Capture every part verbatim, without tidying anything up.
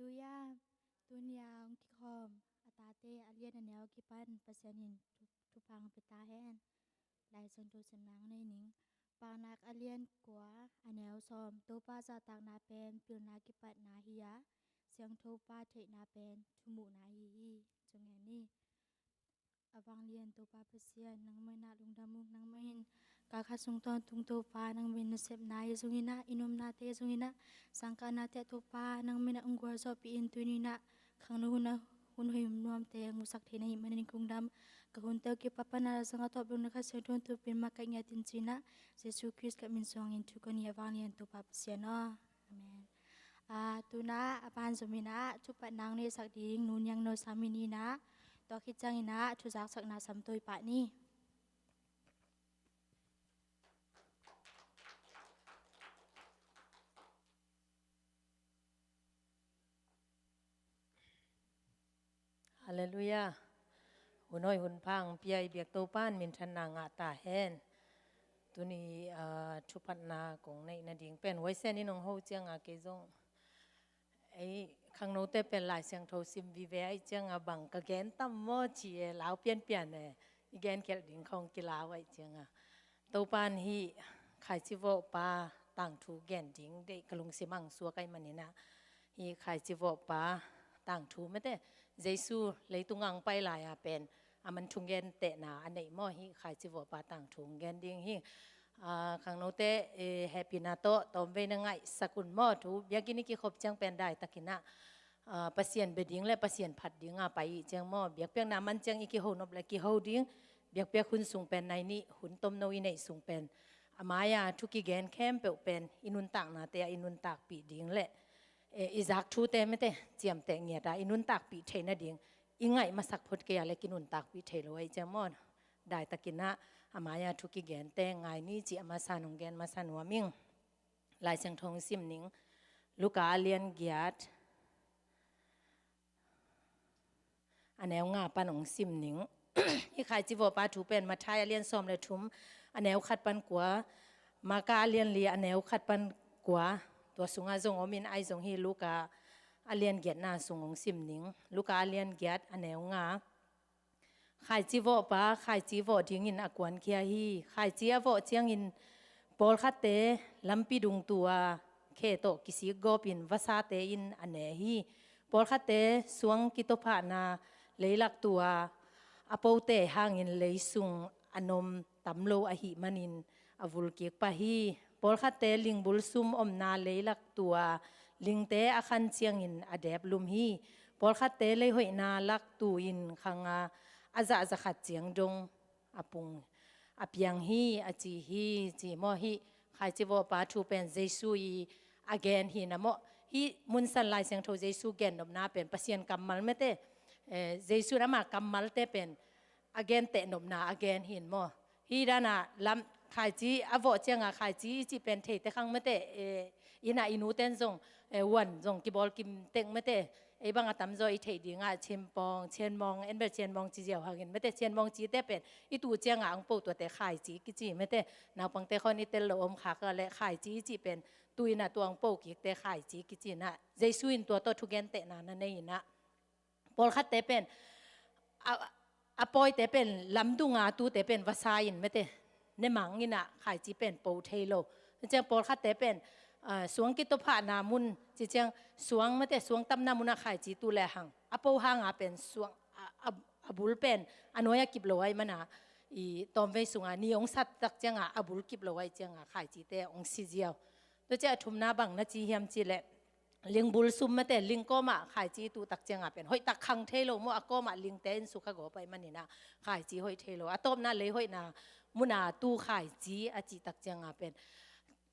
Halleluiah. Tuni a hong kikhawm a tate a lian a neu kipan Pasian in thu, thupha hong pia ta hen. Lai Siangtho simna nei ning. Paunak a lian kua a neu sawm. Topa zahtakna pen pilna kipatna hi a, Siangthopa theihna pen thumuhna ahi hi. Cing hen ni. A vanglian Topa Pasian, nangmah in ah lungdam ung. Nangmah in kha khat sung tawntung Topa, nangmah in nasepna hi zongin ah, i nopnate zongin ah, sangkahnate ah Topa, nangmah in ah hong gualzawhpih in, tuni in ah khangno hun a, hun hoih nuamte hong musak thei na hih manin kong dam. Ka hunte uh kipat pan a zang a tawp dong na Kha Siangtho in thupha pia in, makaih ngiat in, ci-in ah Jesu Khrist ka min suangin thu ka ngen hi, a vanglian Topa Pasian aw. Amen. A, tu-in ah a banzom in ah thupha nang neisak ding Nu Niang No Sam in ah, tua khit ciangin ah thuzaksakna sam tawi pah ni. Halleluiah. Hun hoih hun pha hong pia i biak Topa in minthanna ngah ta hen. Tuni, ah, thuphatna kong neih nading pen huaisen in hong ho ciang a, kei zong, ei, khangnote pen Lai Siangtho sim vive ahih ciang a, bang ka gen tam maw ci e, lau pianpian e, i genkhelh ding khawng kilau ahih ciang a. Topa in hih khaici vawhpa tangthu gen ding deih ka lungsim ah hong suak ahih manin ah, hih khaici vawhpa tangthu, mate, Jesu leitung ah hong pai lai a pen aman thugentehna a neih maw, hih khaici vawhpa tangthu hong gen ding hi. A, khangnote, e, hehpihna tawh tawmvei na ngaihsak un maw. Thu biakinn i kikhop ciang pen daitakin ah, a, Pasian bia ding le Pasian phat ding a pai i hih ciang maw, biakpiakna man ciang i kiho nop le kiho ding. Biakpiak hun sung pen nai nih hun tomno i neih sung pen a mai-a thu kigen khempeuh pen i nuntaknate ah i nuntakpih ding le, e, i zak thute, mate, ciamteh ngiat a i nuntakpih theih nading i ngaih masak phot kei a le kinuntakpih thei lo ahih ciang maw, daitakin ah a mai-a thu kigente ngai ni cih a masa in hong gen masa nuam ing. Lai Siangtho hong sim ning. Luka a lian giat, a neu nga pan hong sim ning. Hih khaici vawhpa thu pen Matthai a lian sawm le thum, a neu khat pan kua, Marka a lian li, a neu khat pan kua, tua sungah zong om in, ahi zong hih Luka a lian giatna sung hong sim ning. Luka a lian giat, a neu nga. Khaici vawhpa khaici vawh dingin a kuankhia hi. Khaici a vawh ciangin pawlkhatte lampi dung tu-a khe tawh kisik gawpin vasate in a ne hi. Pawlkhatte suang kitophahna leilak tu-a a pote hangin lei sung a nom tam lo ahih manin a vul kik pah hi. Pawlkhatte lingbul sum omna leilak tu-a lingte a khan ciangin a dep lum hi. Pawlkhatte leihoihna lak tu-in khang a, a zah za khat ciang dong a pung a piang hi, a ci hi, ci maw. Hih khaici vawhpa thu pen Jesu in a gen hi na maw. Hih munsan Lai Siangtho Jesu gennopna pen Pasian kammal, mate, eh, Jesu in ama kammalte pen a genteh nopna a gen hi maw. Hih dan a lam, khaici a vawh ciang a khaici i cih pen theite khang, mate, eh, inn ah i nute in zong, eh, huan zong kibawl kim teng, mate, ei bang a tamzaw i theih ding ah cienmawng, cienmawng, en bel cienmawng ci ziau hangin, mate, cienmawng cite pen i tuh ciang a hong po, tuate khaici kici, mate. Naupangte khawng i tel lo om khak a leh khaici i cih pen tu-in ah tua hong po kikte khaici kici in ah, Jesu in tua tawh thugentehna na nei in ah, pawlkhatte pen a, a pawite pen lamdung a tute pen vasa in, mate, ne mang in ah khaici pen po thei lo. Ciang pawlkhatte pen, ah, suang kitophahna mun, ci ciang suang, mate, suang tamna mun ah khaici tu le hang a po hang a pen suang a, a, a bul pen a nuai a kip lo ahih man a, i tawmvei sung a ni hong sat tak ciang a a bul kip lo ahih ciang a khaicite hong si ziau. Tua ciang a thumna bang na ci hiam cih leh, lingbul sum, mate, ling kawm ah khaici i tuh tak ciang a pen hoih tak khang thei lo maw, a kawm ah lingte in sukha gawp ahih man in ah khaici hoih thei lo. A tawpna leihoihna mun a tu khaici a cih tak ciang a pen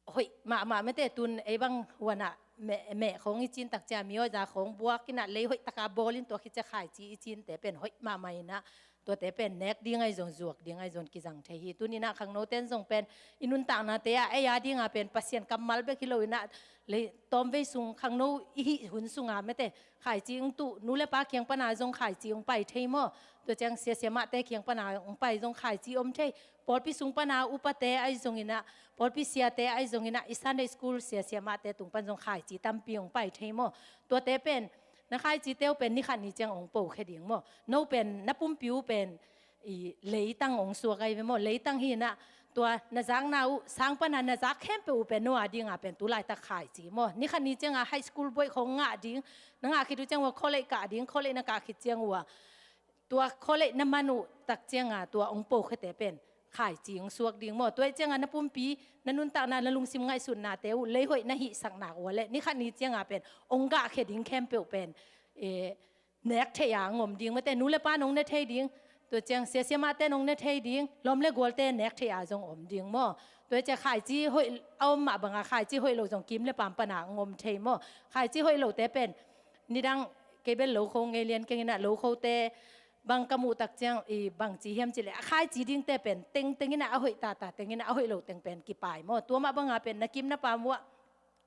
hoih mahmah, mate. Tun ei bang huan ah meh, meh khawng i cin tak ciang, mihawza khawng buak in ah leihoih tak a bawl in tua khit ciang khaici i cinte pen hoih mahmah in ah, tuate pen nek ding ahi zong, zuak ding ahi zong kizang thei hi. Tuni in ah khangnote in zong pen i nuntaknate ah ei a ding a pen Pasian kammal bek hi lo in ah, lei tawmvei sung khangno i hih hun sung a, mate, khaici hong tuh, nu le pa kiang pan a zong khaici hong pai thei maw. Tua ciang sia siamahte kiang pan a hong pai zong khaici om thei. pawlpi sung pana upate ahi zonginah, pawlpi siate ahi zonginah, i Sunday school sia siamahte tung pan zong khaici tampi hong pai thei maw? Tuate pen, na khaicite uh pen ni khat ni ciang hong pokhia ding maw? No pen, na pumpi uh pen, i leitang hong suak ahi ve maw? Leitang hinah, tua na zakna uh, sang pana na zak khempeuh uh pen no a dinga pen tu laitak khaici maw? Ni khat ni cianga high school boih khong ngah ding, na ngah khit uh ciang uh a college kah ding, college na kah khit ciang uh a, tua college na man uh tak cianga tua hong pokhiate pen khaici hong suak ding maw? Tua ih cianga na pumpi, na nuntakna, na lungsim ngaihsutnate uh leihoih na hihsak nak uh a leh, ni khat ni cianga pen hong gahkhia ding khempeuh pen, eh, nek thei a hong om ding mate, nu le pa nong ne thei ding, tua ciang sia siamahte nong ne thei ding, lawm le gualte nek thei a zong om ding maw? Tua ciang khaici hoih a om mah banga khaici hoih lo zong kim le paam pana hong om thei maw? Khaici hoih lote pen, nidang kei bel lo kho ngei lian kenginah lo khote bang ka muh tak ciang i bangci hiam cileh, a khaici dingte pen tengtenginah a hoih tata tenginah a hoih lo teng pen kipai maw? Tua mah banga pen na kim na paam uh ah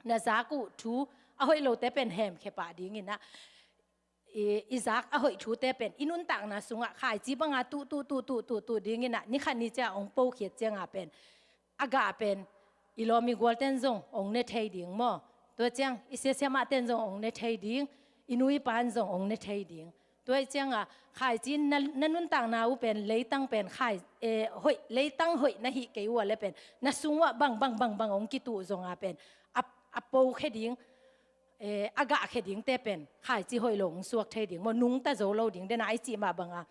na zak uh thu a hoih lote pen hemkhia pah dinginah, i, i zak a hoih thute pen i nuntakna sungah khaici banga tuh, tuh, tuh, tuh, tuh, tuh dinginah ni khat ni ciang hong pokhiat cianga pen a gah pen i lawm i gualten zong hong ne thei ding maw? Tua ciang i sia siamahten zong hong ne thei ding, i nu i pan zong hong ne thei ding. Tua ih cianga khaici na, na nuntakna uh pen leitang pen khai, eh, hoih, leitang hoih na hih kei uh a leh pen na sung uh ah bang, bang, bang, bang hong kituh zonga pen a, a pokhia ding, eh, a gahkhia dingte pen khaici hoih lo hong suak thei ding maw? Nungta zo lo ding dena i cih mah banga,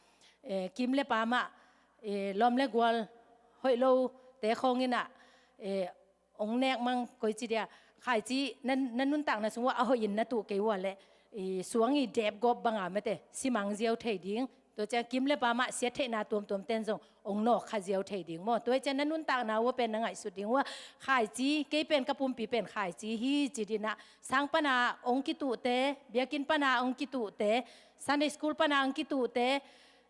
eh, kim le paam ah, eh, lawm le gual hoih lote khawnginah, eh, hong nek mang koici dia, khaici na, na nuntakna sung uh ah a hoihin na tuh kei uh a leh, i suang i dep gawp banga mate simang ziau thei ding. Tua ciang kim le paam ah siat theihna tuamtuamten zong hong nawkkha ziau thei ding maw? Tua ih ciang na nuntakna uh ah pen na ngaihsut ding uh ah, khaici, kei pen ka pumpi pen khaici hi ci dinah, sang pana hong kituhte, biakinn pana hong kituhte, Sunday school pana hong kituhte,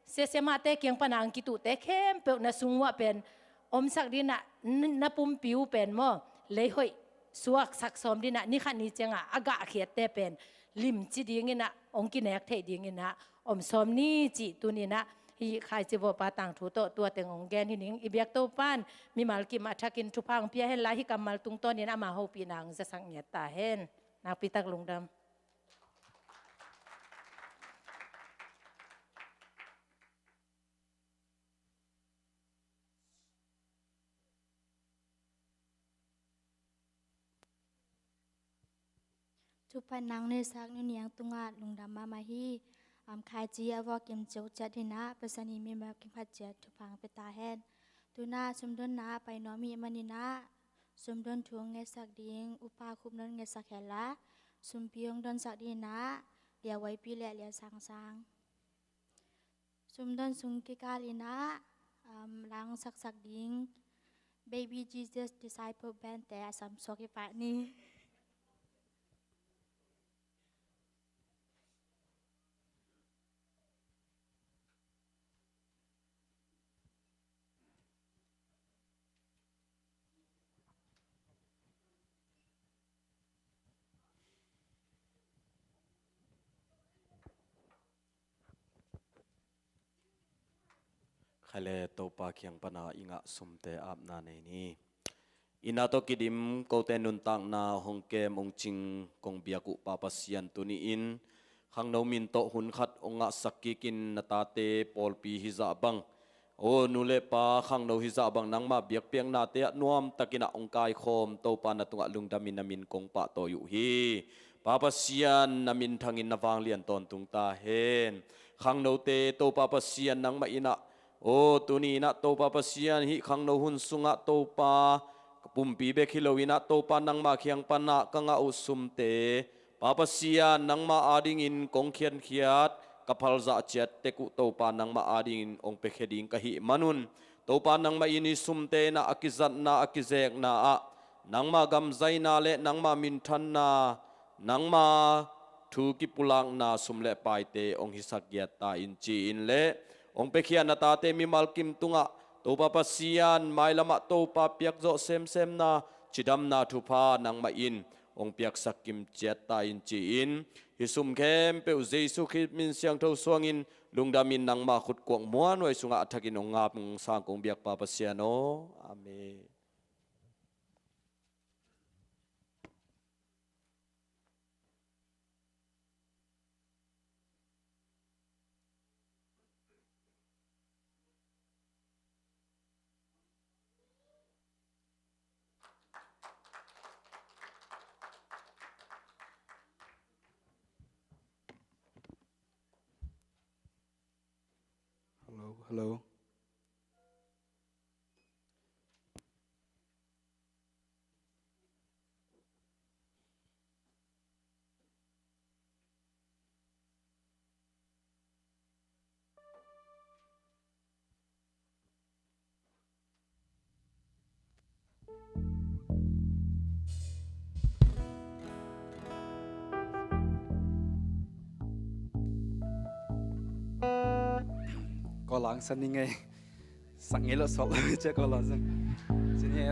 sia siamahte kiang pana hong kituhte khempeuh na sung uh ah pen omsak dinah, n-, na pumpi uh pen maw, leihoih suaksak sawm dinah, ni khat ni cianga a gahkhiatte pen limci dinginah, hong kinek theih dinginah om sawm ni cih tuninah, hih khaici vawhpa tangthu tawh tua teng hong gen hi ning. I biak Topan mimal kim a thakin thupha hong pia hen la, hih kammal tungtawnin ama hopihna hong zasak ngiat ta hen. Nakpitak lungdam. Thupha nang nuihsak nuniang tungah lungdam mahmah hi. Am, khaici a vawh kim ciau ciat hinah, Pasian in mimal kim khat ciat thupha hong pia ta hen. Tunah sumdonna ah pai nuam i hih maninah, sumdon thu hong ngetsak ding Upa Khup Nawn ngetsak hen la, sumpi hong donsak dinginah Lia Waipi le Lia Sangsang. Sumdon sung kikal inah, um, langsaksak ding Baby Jesus Disciple Band te a samsuak hi pah ni. Khaile Topa kiang pana i ngah sumte apna nei ni. Inn ah tawh kidim kote nuntakna hong kem hong cing kong biak uh Pa Pasian tuni-in khangno min tawh hun khat hong ngahsak kikin na tate pawlpi hizah bang, aw nu le pa khangno hizah bang nangma biakpiaknate ah nuamtakin ah hong kaikhawm Topa na tungah lungdamin na min kong pahtawi uh hi. Pa Pasian na minthangin na vanglian tawntung ta hen. Khangnote Topa Pasian nangmah in ah, aw tuni in ah Topa Pasian hih khangno hun sungah Topa ka pumpi bek hi lo in ah Topa nangma kiang pana ka ngah uh sumte Pa Pasian nangma adingin kong khiankhiat ka phalzah ciat tek uh Topa nangma adingin hong piakhia ding ka hih manun Topa nangmah in hih sumte in ah a kizatna a kizekna ah nangma gamzaina le nangma minthanna, nangma thu kipulakna sum le paite hong hisak giat ta in ci-in le hong piakhia na tate mimal kim tungah Topa Pasian mailamah Topa piakzawh semsemna cidamna thupha nangmah in hong piaksak kim ciat ta in ci-in, hih sum khempeuh Jesu Khrist min siangtho suangin lungdamin nangmah khutkuak muanhuai sungah a thakin hong ngap hong sang kong biak Pa Pasian aw. Amen. Hello, hello. Ko lang sa ni ngei. Sak ngei lo sawt lo cia ko lang sa. Sini.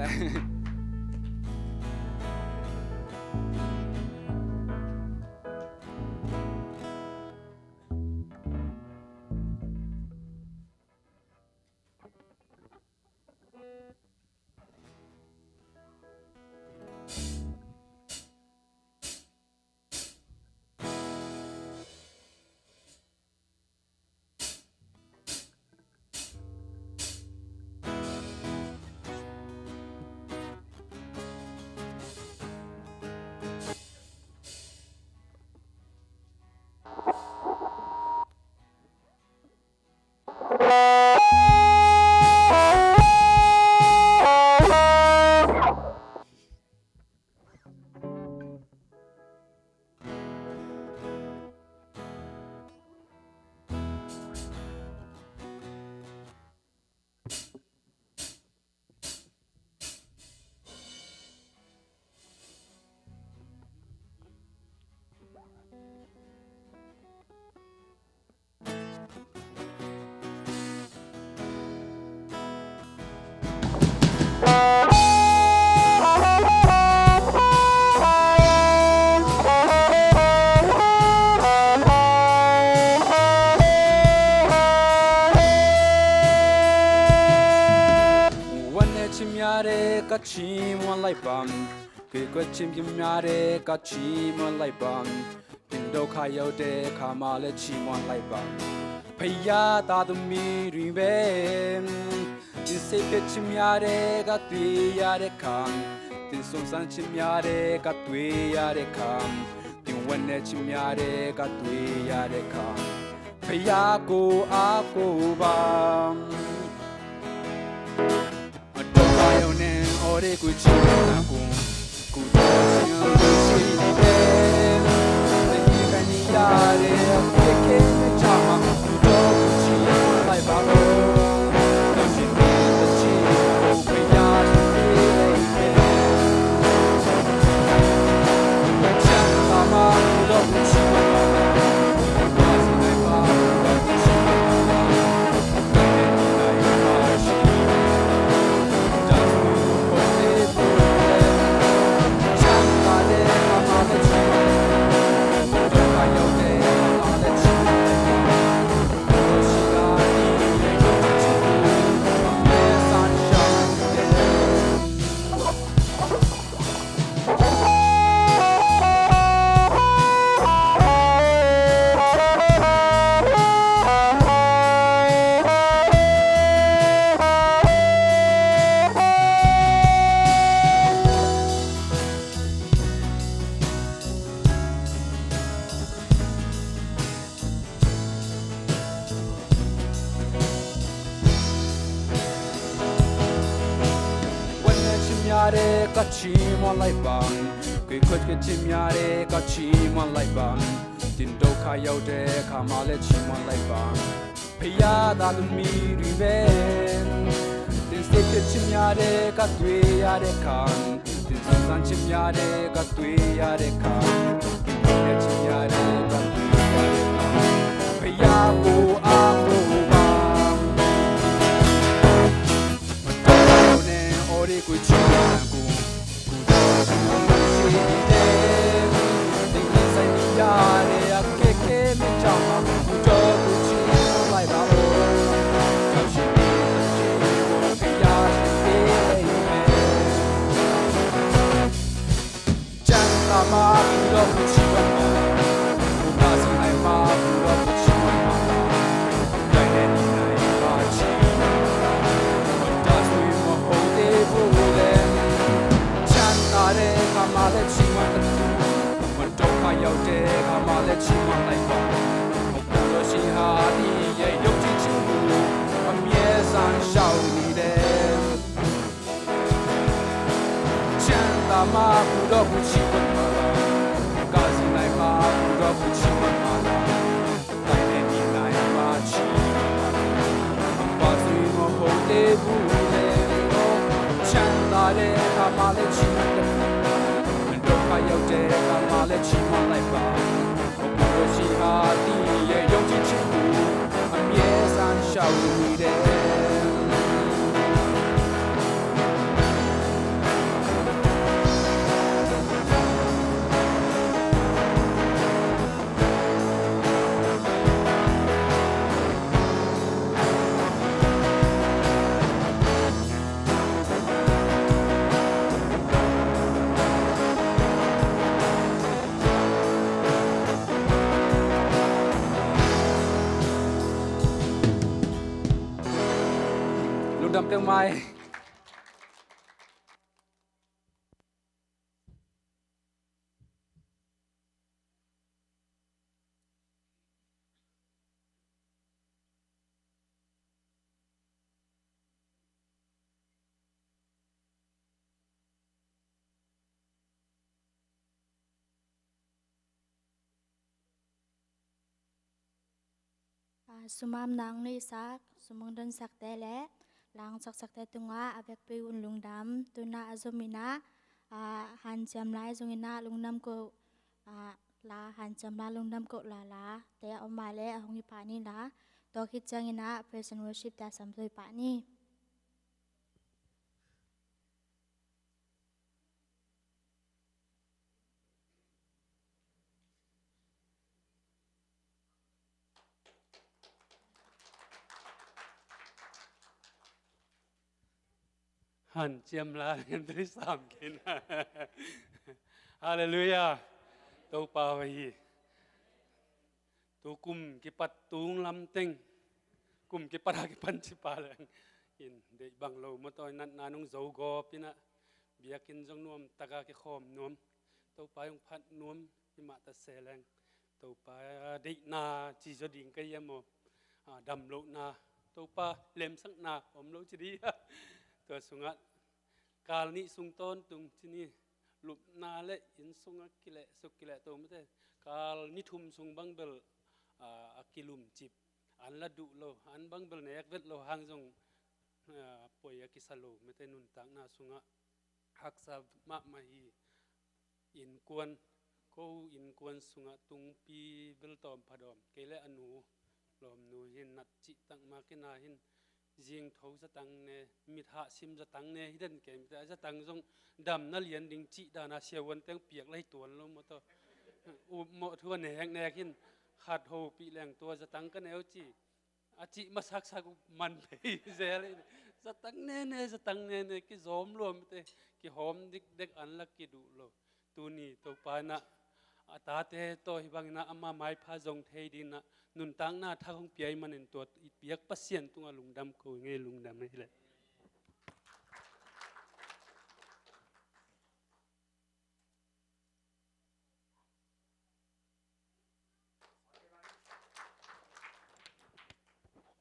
Wan ne chim ya de ka chim wan lai bam. Kikwe chim chim ya de ka chim wan lai bam. Tin do kha yau de kha ma le chim wan lai bam. Paya ta tu mi ring ben. Tin se pe chim ya de ka tui ya de kam. Tin sung san chim ya de ka tui ya de kam. Tin wan ne chim ya de ka tui ya de kam. Paya ko a ko bam. Wan ne chim ya de ka chim wan lai bam. Kikwe chim ya de ka chim wan lai bam. Tin do kha yau de kha ma le chim wan lai bam. Paya ta tu mi ring ben. Tin se pe chim ya de ka tui ya de kam. Tin sung san chim ya de ka tui ya de kam. Tin pe chim ya de ka tui ya de kam. Paya ko a ko bam. Ma ta ne o de ku chim ya ku. Lungdam peuhmah. Aa, sumam nang nei sak, sumung don sakte le lang sak sakte tungah a vekpi un lungdam. Tuna a zom inah, aa, hanciam lai zong inah lungdam ko, aa, la hanciam la lungdam ko la la te a om mah le a hong hi pah ni la, tua khit ciang inah praise and worship te a sam zoi pah ni. Hanciam la lian tui sam kin. Halleluiah. Topa hoih hi. Tu kum kipat tung lam teng, kum kipat a kipan cipa leng in deih bang lo maw, tawi natna nung zo gawp inah biakinn zong nuam taka kikhawm nuam. Topa hong phat nuam hi mah ta se leng, Topa deihna ci zaw ding ka hi a maw? A, dam lohna, Topa lemsakna om lo ci dih. Tua sungah kal nih sung tawntung ci ni, lupna le inn sungah kileh suk kileh to mate. Kal ni thum sung bang bel, a, a kilumcip, an la duh lo, an bang bel nek vet lo hang zong, a, poi a kisa lo mate, nuntakna sungah haksa mahmah hi. Innkuan, ko innkuan sungah tungpi bel tawm phadawm, kei le a nu, lawmnu hin nat cihtak ma kina hin, zingtho zatang ne, mithah sim zatang ne, hi den kei mite a zatang zong damna lian ding cih dana siavuan teng piak lai tuan lo maw taw. Upmawh thu a neknek hin, khat hopih leng tua zatang ka neu ci. A cih masaksak uh man phei zel in. Zatang nene, zatang nene, kizawm luamte, kihawm dikdek an la kiduh lo. Tuni Topa inah a tate tawh hih bangin ah ama maipha zong thei dingin ah nuntakna thak hong pia ahih manin tua i piak Pasian tungah lungdam ko ing ei, lungdam ei leh.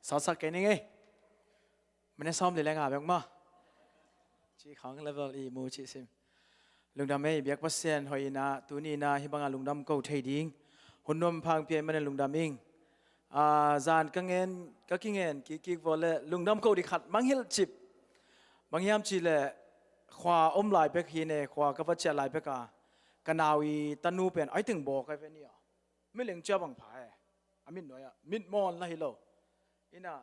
Sawtsak kei ning ei. Minute sawm li le nga bek maw. Ci khang level i mu ci sim. Lungdam ei, biak Pasian hoih inah tuni inah hih bangah lungdam ko thei ding hun nuam pha hong pia ahih manin lungdam ing. Aa, zan ka ngen, ka kingen kikkik vua le lungdam ko ding khat mangngilh cip. Bang hiam cih leh khua om lai pek hi ne, khua ka va ciah lai pek a, ka nau i tanu pen ai teng bawk ai ve ni aw. Mileng cia bang pha e. A mit nuai ah mit mawn la hi lo. Inah,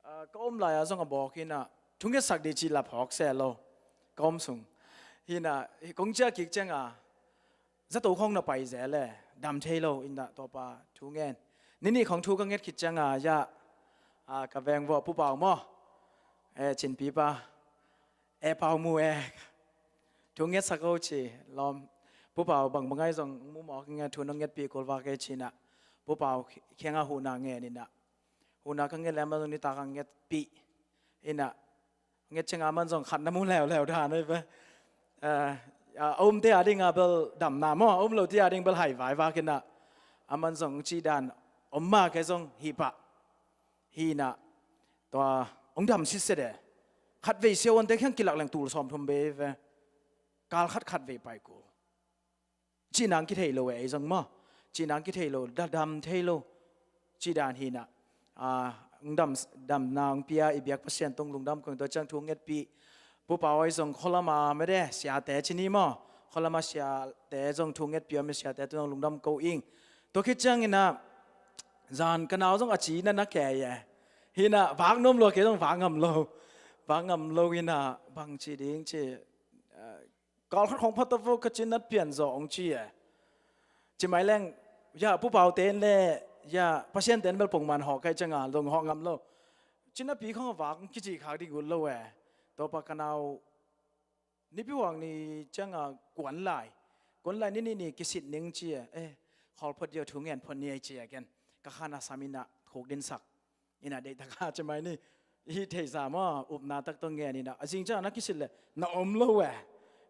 aa, ka om lai ah zong a bawk inah thungetsak dih cih la phawk se lo. Ka om sung. Hinah, kong ciah kik ciang a, zato khawng na pai zel e, dam thei lo, inah Topa thu ngen. Ninih khawng thu ka nget khit ciang a, ya, aa, ka veng vawh Pu Pau maw. E, Cinpi pa. E, Pau mu e. Thu ngetsak o ci, lawm. Pu Pau bangbang ahi zong mumaw ka ngen thu nong ngetpih kul vak e ci-in ah, Pu Pau kiangah huhna ngen in ah, huhna ka nget leh amah zong nitak a ngetpih in ah, nget ciangah amah zong khat na mu leuleu dan ahi ve. Eh, a umte a dingah bel damna maw, a um lote a ding bel hai vaivak in ah, amah zong cih dan om mah kei zong hi pah. Hi in ah, tua hong dam sitset e. Khatvei siavuante kiang kilak leng tul sawmthum bei ve. Kal khat khatvei pai kul. Cih nang kithei lo e, ei zong maw. Cih nang kithei lo, da dam thei lo. Cih dan hi in ah, ah, hong dam, damna hong pia i biak Pasian tung lungdam kong, tua ciang thu ngetpih. Pu Pau ahi zong khualama mede siate ci ni maw. Khualama siate zong thu ngetpih a mi siate tung lungdam ko ing. Tua khit ciangin ah, zan ka nau zong a ci na na kei e. Hi in ah, vak nuam lua kei zong vak ngam lo. Vak ngam lo in ah, bang ci ding ci, ah, kal khat khong pha ta vo, ka ci nat pian zaw hong ci e. Ci mai leng, ya, Pu Pau ten le, ya, Pasian ten bel pongman hawh ka hih ciangah zong hawh ngam lo. Ci napi khong a vak kici khak ding ut lo e. Tua pa ka nau, Nipi huang ni ciangah kuan lai. Kuan lai ni nih ni kisit ning ci e. Eh, khawl phot dih o, thu ngen phot ni ei ci e ken. Ka khan a sam in ah khuk dinsak. In ah deihtak a ci mai ni. Hih theihsa maw, upna tak tawh ngen in ah. A zing ciangah na kisit leh na om lo e.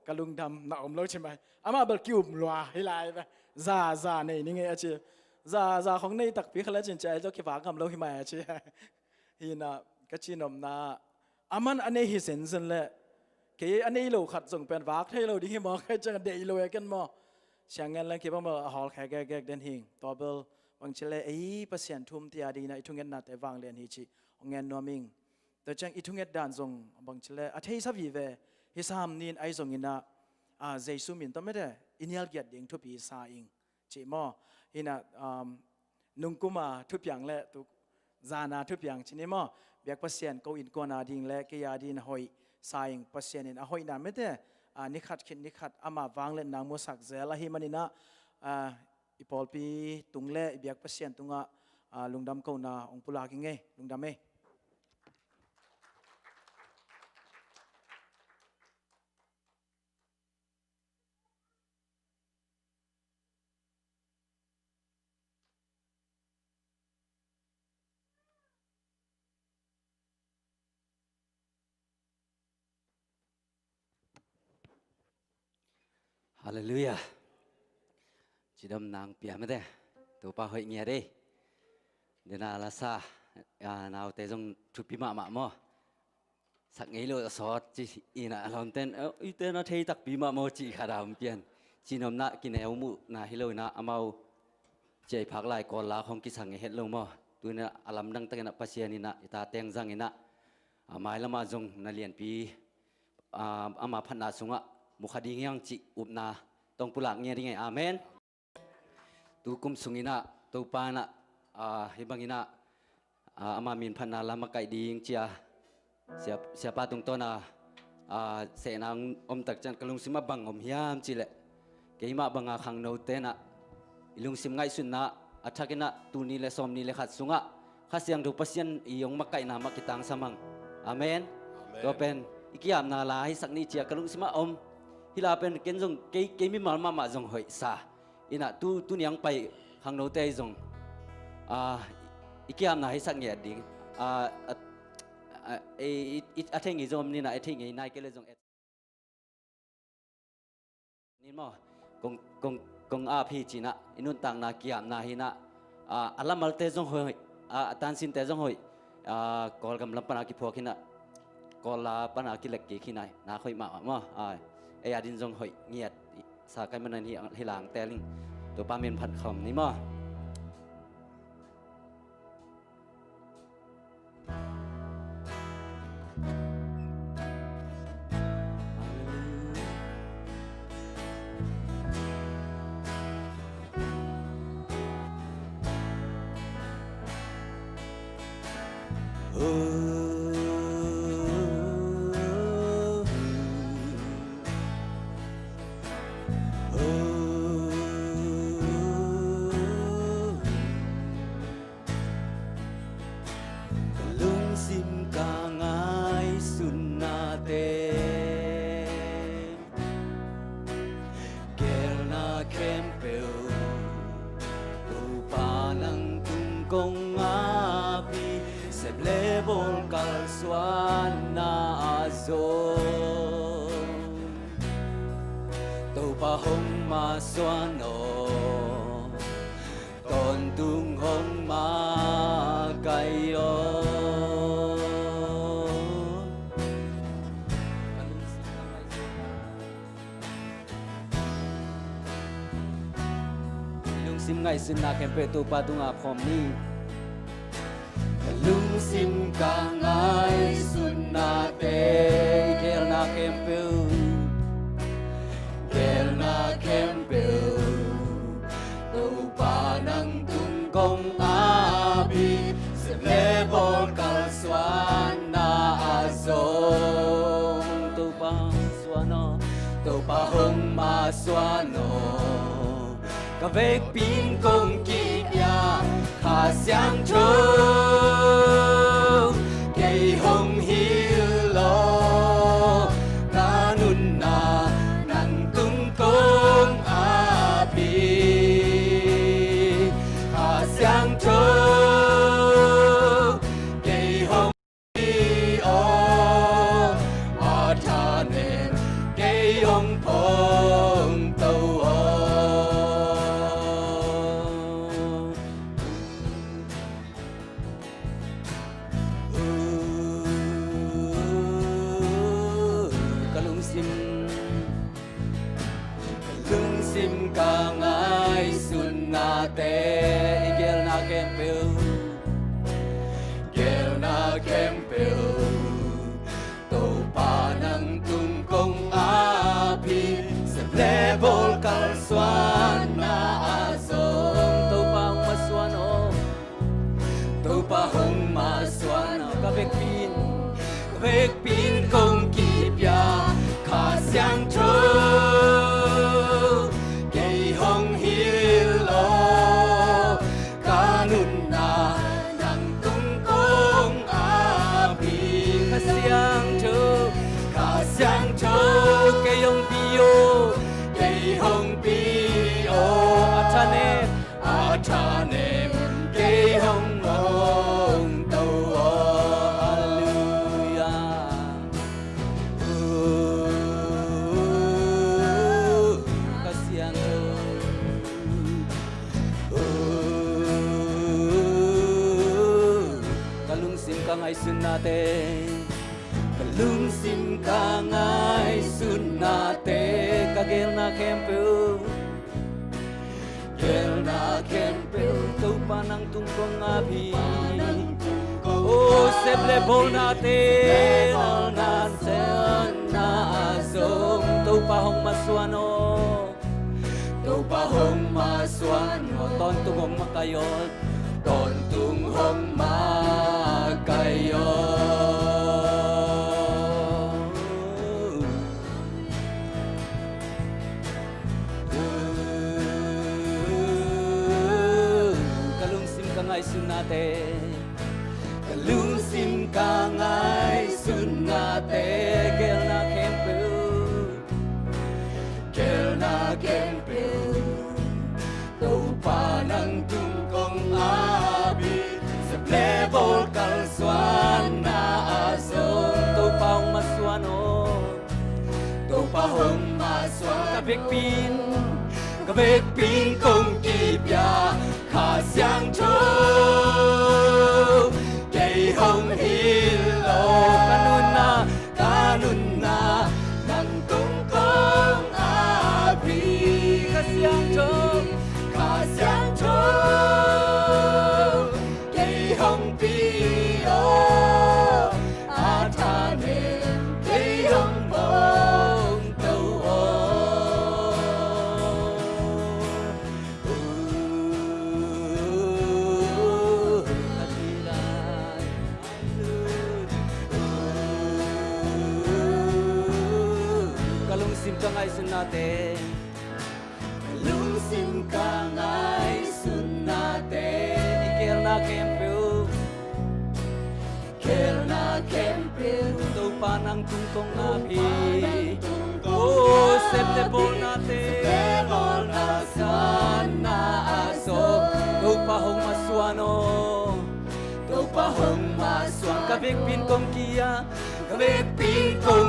Ka lungdam, na om lo ci mai. Amah bel ki-um lua hi lai ve. Za, za nei ning e a ci. Za, za khong nei takpi kha le cin ci a, ei zong kivak ngam lo hi mai a ci. Hi in ah, ka ci nopna, aman a nei hi zenzen leh, kei a nei lo khat zong pen vak thei lo ding hi maw, ka hih ciang a deih lo e ken maw. Siang ngen leng kibang bel a hawlkhia gekgek den hing. Tua bel bangci leh ei Pasian thu um te a dingin ah i thungetnate vanglian hi cih hong ngen nuam ing. Tua ciang i thunget dan zong bangci leh a theisa vive, hi sam ni in ahi zongin ah, ah, Jesu min tawh mede i nial giat ding thupi sa ing. Cih maw. Hi in ah, um, nungkuma thupiang le tu zana thupiang ci ni maw. Biak Pasian ko innkuan a ding le kei a dingin a hoih sa ing. Pasian in a hoihna mite, ah, ni khat khit ni khat ama vangliatna musak zel ahih manin ah, ah, i pawlpi tung le i biak Pasian tungah, ah, lungdam kohna hong pulak ing ei. Lungdam ei. Halleluiah. Cidamna hong pia mite. Topa hoih ngiat ei. Dena lasa, ah, naute zong thupi mahmah maw. Sak ngei lo a sawt ci in ah a lawmten, "Eh, eite na thei takpi mah maw," ci khat a om pian. Cinopna kineu muhna hi lo in ah amau ciai phak lai Kawl la khong kisak ngei het lo maw. Tu in ah a lamdang takin ah Pasian in ah i tate hong zang in ah, a mailam ah zong na lianpi, ah, ama phatna sungah mu kha ding hi hang cih upna tawh hong pulak ngiat ing ei. Amen. Tu kum sungin ah Topa in ah, ah, hih bangin ah, ah, ama min phatna lam a kaih ding ci a, sia, siapa tungtawn a, ah, sehna hong om tak ciang ka lungsim ah bang om hiam cih leh, keimah bang a khangnote in ah i lungsim ngaihsutna a thakin ah tul nih le sawmnih le khat sungah Kha Siangtho Pasian i hong makaihna mah kitangsam hang. Amen. Amen. Tua pen i ki-apna la hi sak ni ci a ka lungsim ah om. Hih la pen ken zong kei, kei mimal mahmah zong hoih sa in ah tu, tuni hong pai khangnote ahi zong, ah, i ki-apna hi sak ngiat ding. Ah, ah, ah, i, i, i, a thei ngei zong om ni in ah, a thei ngei nai kei le zong et ni maw. Kong, kong, kong ap hi ci in ah i nuntakna ki-apna hi in ah, ah, a lamalte zong hoih, ah, a tansinte zong hoih. Ah, Kawlgam lam pan a kiphuak hi in ah, Kawl la pan a kilek kik hi in ah, na hoih mahmah maw. Ah, ei a dingin zong hoih ngiat sa ka hih manin hih, hih la hong teel ing. Topa min phat khawm ni maw. Topa hong masuan aw, tawntung hong makai aw. Lungsim ngaihsutna khempeuh Topa tungah phawm ni. Ka lungsim ka ngaihsutnate, geelna khempeuh, geelna khempeuh, Topa nang tung kong ap hi. Sep le bawl kalsuanna ah zong Topa hong masuan aw, Topa hong masuan aw. Ka vekpi in kong kipia Kha Siangtho, kei hong hilh aw. Ka nunna nang tung kong ap hi. Kha Siangtho, kei hong aw, a thanem kei hong phawngto aw. Ka lungsim, ka lungsim ka ngaihsutnate, i geelna khempeuh, geelna khempeuh, Topa nang tung kong ap hi. Sep le bawl kalsuanna ah zong Topa hong masuan aw, Topa hong masuan aw. Ka vekpi in, ka vekpi in kong kipia Kha Siangtho, kei hong hilh aw. Ka nunna nang tung kong ap hi. Kha Siangtho, Kha Siangtho, kei hong pi aw, kei hong pi aw. A thanem, a thanem kei hong phawngto aw. Halleluiah. Kha Siangtho, ka lungsim ka ngaihsutnate, ka lungsim ka ngaihsutnate, ka geelna khempeuh, geelna khempeuh, Topa nang tung kong ap hi. O sep le bawlnate, nang tung kong ap hi. Topa hong masuan aw, Topa hong masuan aw, tawntung hong makai aw, tawntung hong makai aw. Ka lungsim ka ngaihsutnate, ka lungsim ka ngaihsutnate, geelna khempeuh, geelna khempeuh, Topa nang tung kong ap hi. Sep le bawl kalsuanna ah zong Topa hong masuan aw, Topa hong masuan. Ka vekpi in, ka vekpi in kong kipia Kha Siangtho, kei hong hilh aw. Ka nunna, ka nunna nang tung kong ap hi. Kha Siangtho, Kha Siangtho, kei hong pi aw, a thanem kei hong phawngto aw. Ka lungsim ka ngaihsutnate, ka lungsim ka ngaihsutnate, i geelna khempeuh, geelna khempeuh, Topa nang tung kong ap hi. O sep le bawlnate, sanna ah zong Topa hong masuan aw, Topa hong masuan. Ka vekpi in kong kipia, ka vekpi in kong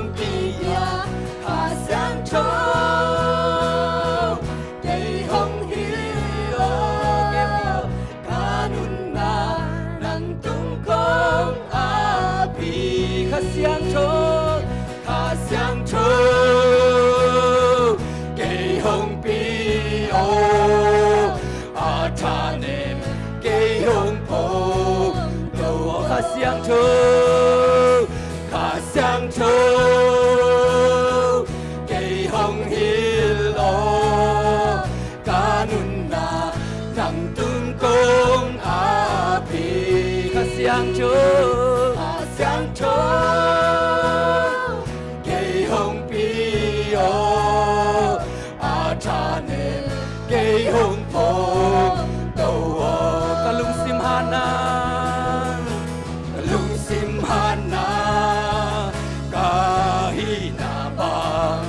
Siangtho, Kha Siangtho, kei hong pi aw, a thanem kei hong phawk to aw. Ka lungsim hatna, ka lungsim hatna, ka hihna bang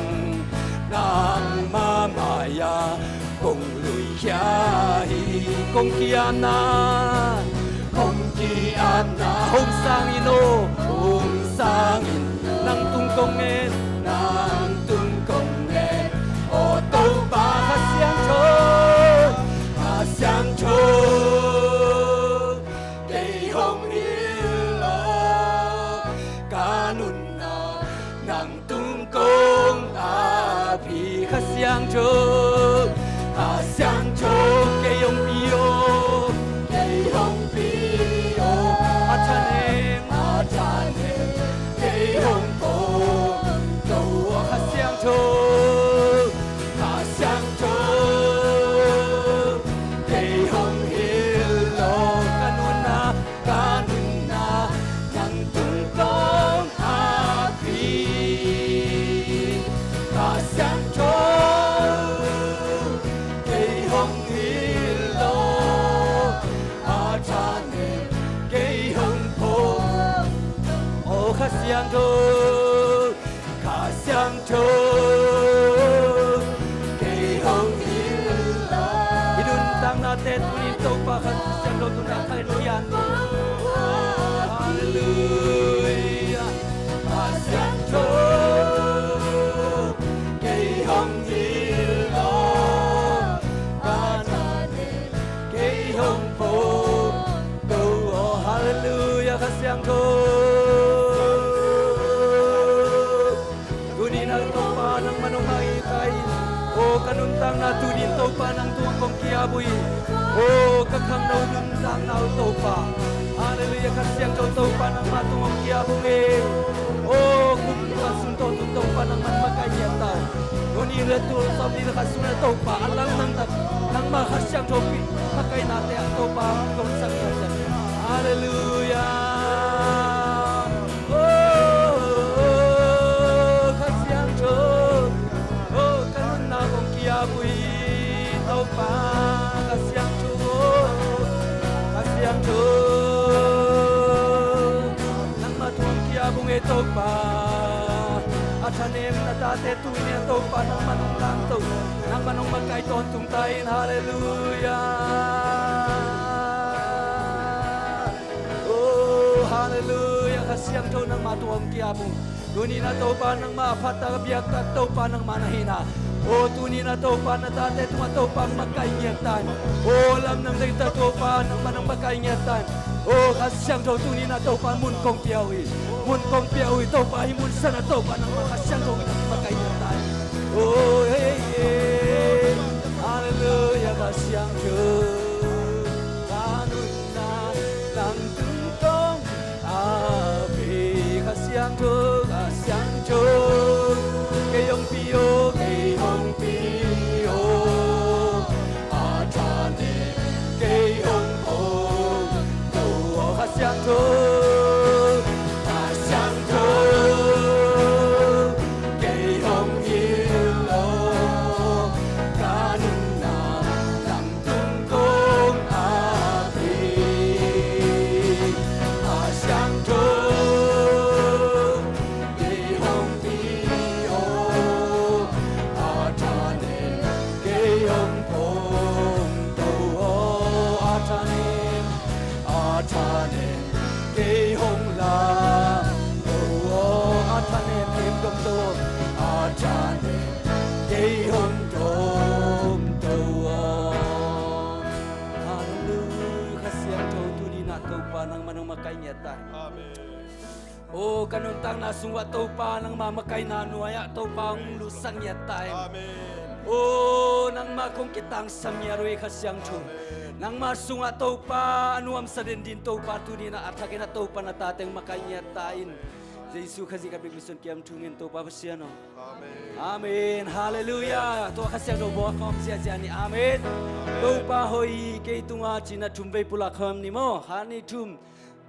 nangmah mai-ah kong luikhia hi. Kong ki-apna, kong ki-apna hong sang in aw, hong sang in, nang tung kong ngen, nang tung kong ngen aw Topa. Kha Siangtho, Kha Siangtho, kei hong hilh aw, ka nunna nang tung kong ap hi. Kha Siangtho, Kha Siangtho, kei hong pi aw, kei hong pi aw, a thanem, a thanem kei hong phawk to aw. Kha Siangtho, Kha Siangtho, kei hong hilh aw, ka nunna, ka nunna nang tung kong ap hi. Kha Siangtho, kei hong hilh aw, a thanem kei hong phawk. Aw Kha Siangtho, Kha Siangtho, kei hong hilh aw. I nuntaknate tuni-in Topa Kha Siangtho tuni-in a thak in pian ni. Halleluiah. Kha Siangtho, kei hong hilh aw, ka thanem kei hong phawk to aw. Halleluiah, Kha Siangtho. Tuni-in ah Topa nangmah nong makaih in, aw ka nuntakna tuni-in Topa nang tungah kong ki-ap uh hi. Aw ka khangno nuntakna uh Topa. Halleluiah, Kha Siangtho Topa nangmah tungah kong ki-ap uh hi. Aw kum khat sung tawntungin Topa nangmah nong makaih ngiat ta in. Tuni-in ah tul sawmnih le khat sung ah Topa a langdang tak nangmah Kha Siangtho pi makaihnate ah Topa kong sang ngiat ta in. Halleluiah. Oh, Kha Siangtho, oh, ka nunna kong ki-ap uh hi, Topa, Kha Siangtho, Kha Siangtho, nangmah tungah kong ki-ap uh hi, Topa, a thanem na tate tuni-in ah Topa nangmah nong langto, nangmah nong makaih tawntung ta in, halleluiah. Oh, halleluiah, Kha Siangtho nangmah tungah kong ki-ap uh. Tuni-in ah Topa nangmah a phattak a biaktak Topa nangmah na hihna. Oh, tuni-in ah Topa na tate tungah Topa makaih ngiat ta in. Oh, lamdang tak Topa nangmah nong makaih ngiat ta in. Oh, Kha Siangtho tuni-in ah Topa mun kong pia uh hi. Mun kong pia uh hi Topa, hih mun sungah Topa nangmah Kha Siangtho makaih ngiat ta in. Oh, hey, hey. Halleluiah, Kha Siangtho. Ka nunna nang tung kong ap hi. Kha Siangtho, Kha Siangtho, kei hong pi aw, kei hong pi aw, a thanem kei hong phawk to aw. Kha Siangtho, Kha Siangtho, kei hong hilh aw, ka nunna nang tung kong ap hi. Kha Siangtho, kei hong pi aw, a thanem kei hong phawk to aw, a thanem, a thanem kei hong lam to aw, a thanem kei hong dong to aw, a thanem kei hong dong to aw. Halleluiah, Kha Siangtho tuni-in ah Topa nangmah nong makaih ngiat ta in. Amen. Oh, ka nuntakna sungah Topa nangmah makaihna nuai-ah Topa hong lutsak ngiat ta in. Amen. Oh, nangmah kong kitangsam ngiat uh hi Kha Siangtho. Amen. Nangmah sungah Topa a nuamsa den dingin Topa tuni-in ah a thakin ah Topa na tate hong makaih ngiat ta in. Jesu Khazih ka biak Mission Camp thu ngen Topa Pasian aw. Amen. Amen. Halleluiah. Tua Kha Siangtho bawlkhawm ziahziah ni. Amen. Amen. Topa hoih hi kei tungah ci-in ah thum vei pulak khawm ni maw. Khat, nih, thum.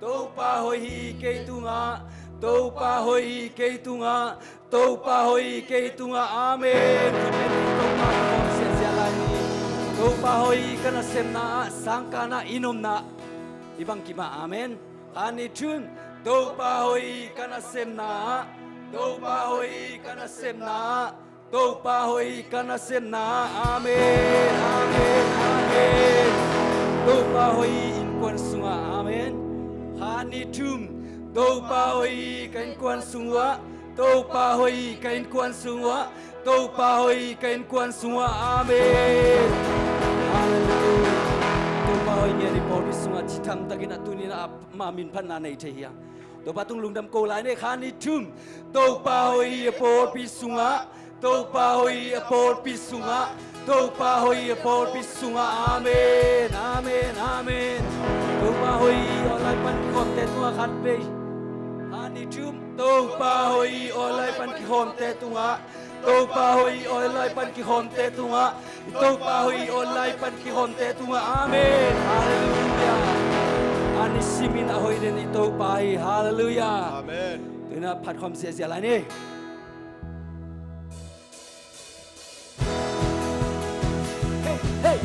Topa hoih hi kei tungah, Topa hoih hi kei tungah, Topa hoih hi kei tungah. Amen. Khut beng in Topa kikhawm ziahziah lai ni. Topa hoih hi ka nasemna ah, sangkahna i nomna i bangkim ah. Amen. Kha nih thum. Topa hoih hi ka nasemna ah, Topa hoih hi ka nasemna ah, Topa hoih hi ka nasemna ah. Amen, amen, amen. Topa hoih hi innkuan sungah. Amen. Kha nih thum. Topa hoih hi ka innkuan sungah, Topa hoih hi ka innkuan sungah, Topa hoih hi ka innkuan sungah. Amen. Halleluiah. Topa hoih ngen hi, pawlpi sungah ci tamtakin a tuni-in a ma min phatna nei thei hi a. Topa tung lungdam ko lai ni. Kha nih thum. Topa hoih hi a pawlpi sungah, Topa hoih hi a pawlpi sungah, Topa hoih hi a pawlpi sungah. Amen, amen, amen. Topa hoih hi online pan kikhawmte tungah khatvei. Kha nih thum. Topa hoih hi online pan kikhawmte tungah, Topa hoih hi online pan kikhawmte tungah, Topa hoih hi online pan kikhawmte tungah. Amen. Halleluiah. A nisimin a hoih den i Topa hi. Halleluiah. Amen. Tu-in a phatkhawm ziahziah lai ni. Hey, hey.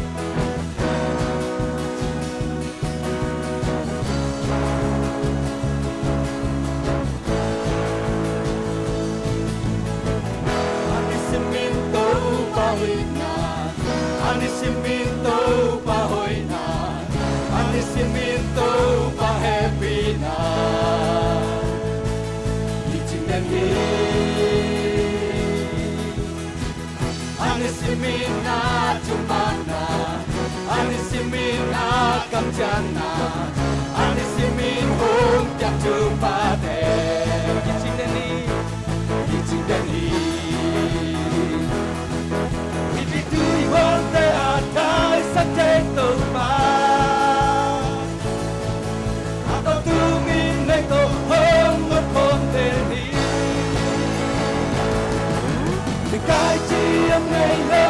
A nisimin Topa hoihna, a nisimin Topa hoihna, a nisimin Topa hehpihna i cing den hi. A nisimin a thumanna, a nisimin a kamciamna, a nisimin hong piak thuphate i cing den hi, i cing den hi. Mipi tuihualte a taisan thei Topa, a tawntung in nei tawh hong om khawm den hi. Sikai ci om ngei lo,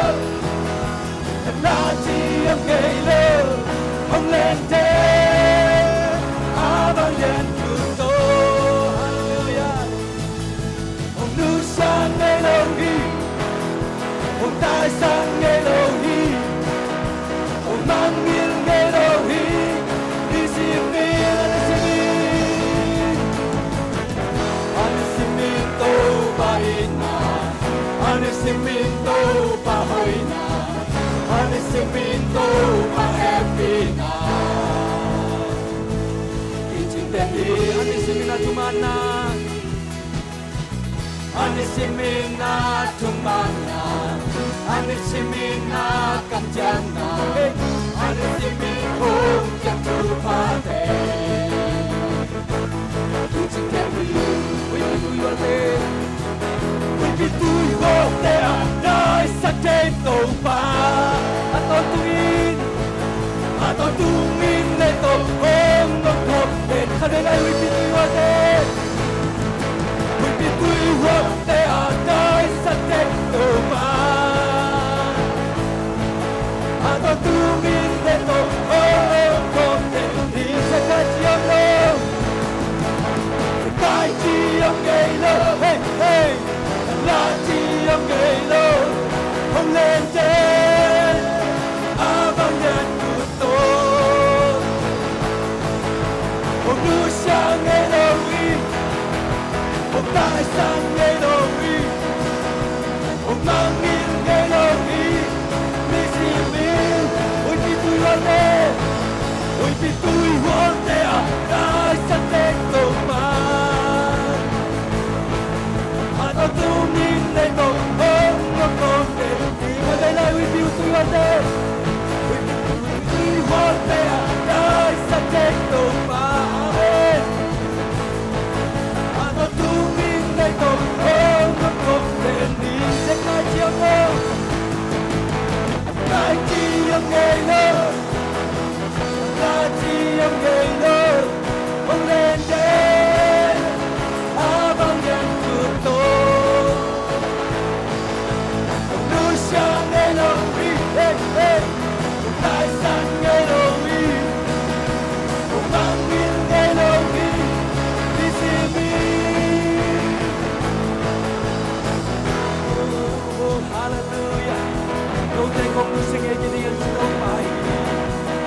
tala ci om ngei lo, hong len den a bang lian thu tawh. Halleluiah. Hong nusia ngei lo hi, hong taisan ngei lo hi, hong mangngilh ngei lo hi. Nisimin, a nisimin, a nisimin Topa itna, a nisimin Topa hoihna, a nisimin Topa hehpihna i cing den hi. A nisimin a thumanna, a nisimin a thumanna, a nisimin a kamciamna, a nisimin hong piak thuphate i cing den hi. Huipi tuihualte, huipi tuihualte a taisan thei Topa, a tawntung in, a tawntung in nei tawh hong om khawm den. Khatvei lai, huipi tuihualte, huipi tuihualte a taisan thei Topa, a tawntung in nei tawh hong om khawm den hi. Sikai ci om lo, sikai ci om ngei lo, hey, hey. Tala ci om ngei lo, hong len den a bang lian thu tawh. Hong nusia ngei lo hi, hong taisan ngei lo hi, hong mangngilh ngei lo hi. Nisimin, huipi tuihualte, huipi tuihualte a taisan thei Topa, a tawntung in nei tawh hong om khawm den hi. Khatvei lai, huipi tuihualte, huipi tuihualte a taisan thei Topa. Amen. A tawntung in nei tawh hong om khawm den hi. Sikai ci om lo, sikai ci om ngei lo, tala ci om ngei lo, hong len den a bang lian thu tawh. Hong nusia ngei lo hi, hey. Halleluia. Note kong nusia ngei kei ding a Topa hi.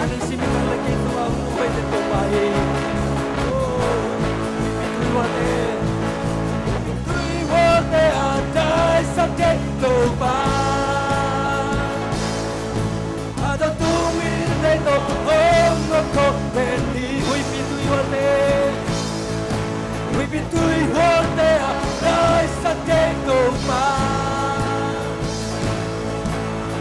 A nusia mi bang le kei tungah hong nusia Topa hi. Oh, huihpi tuihualte, huihpi tuihualte a taisan thei Topa. A tawh tungin lei tawh hong om khawm pen hi. Huihpi tuihualte, huihpi tuihualte a taisan thei Topa.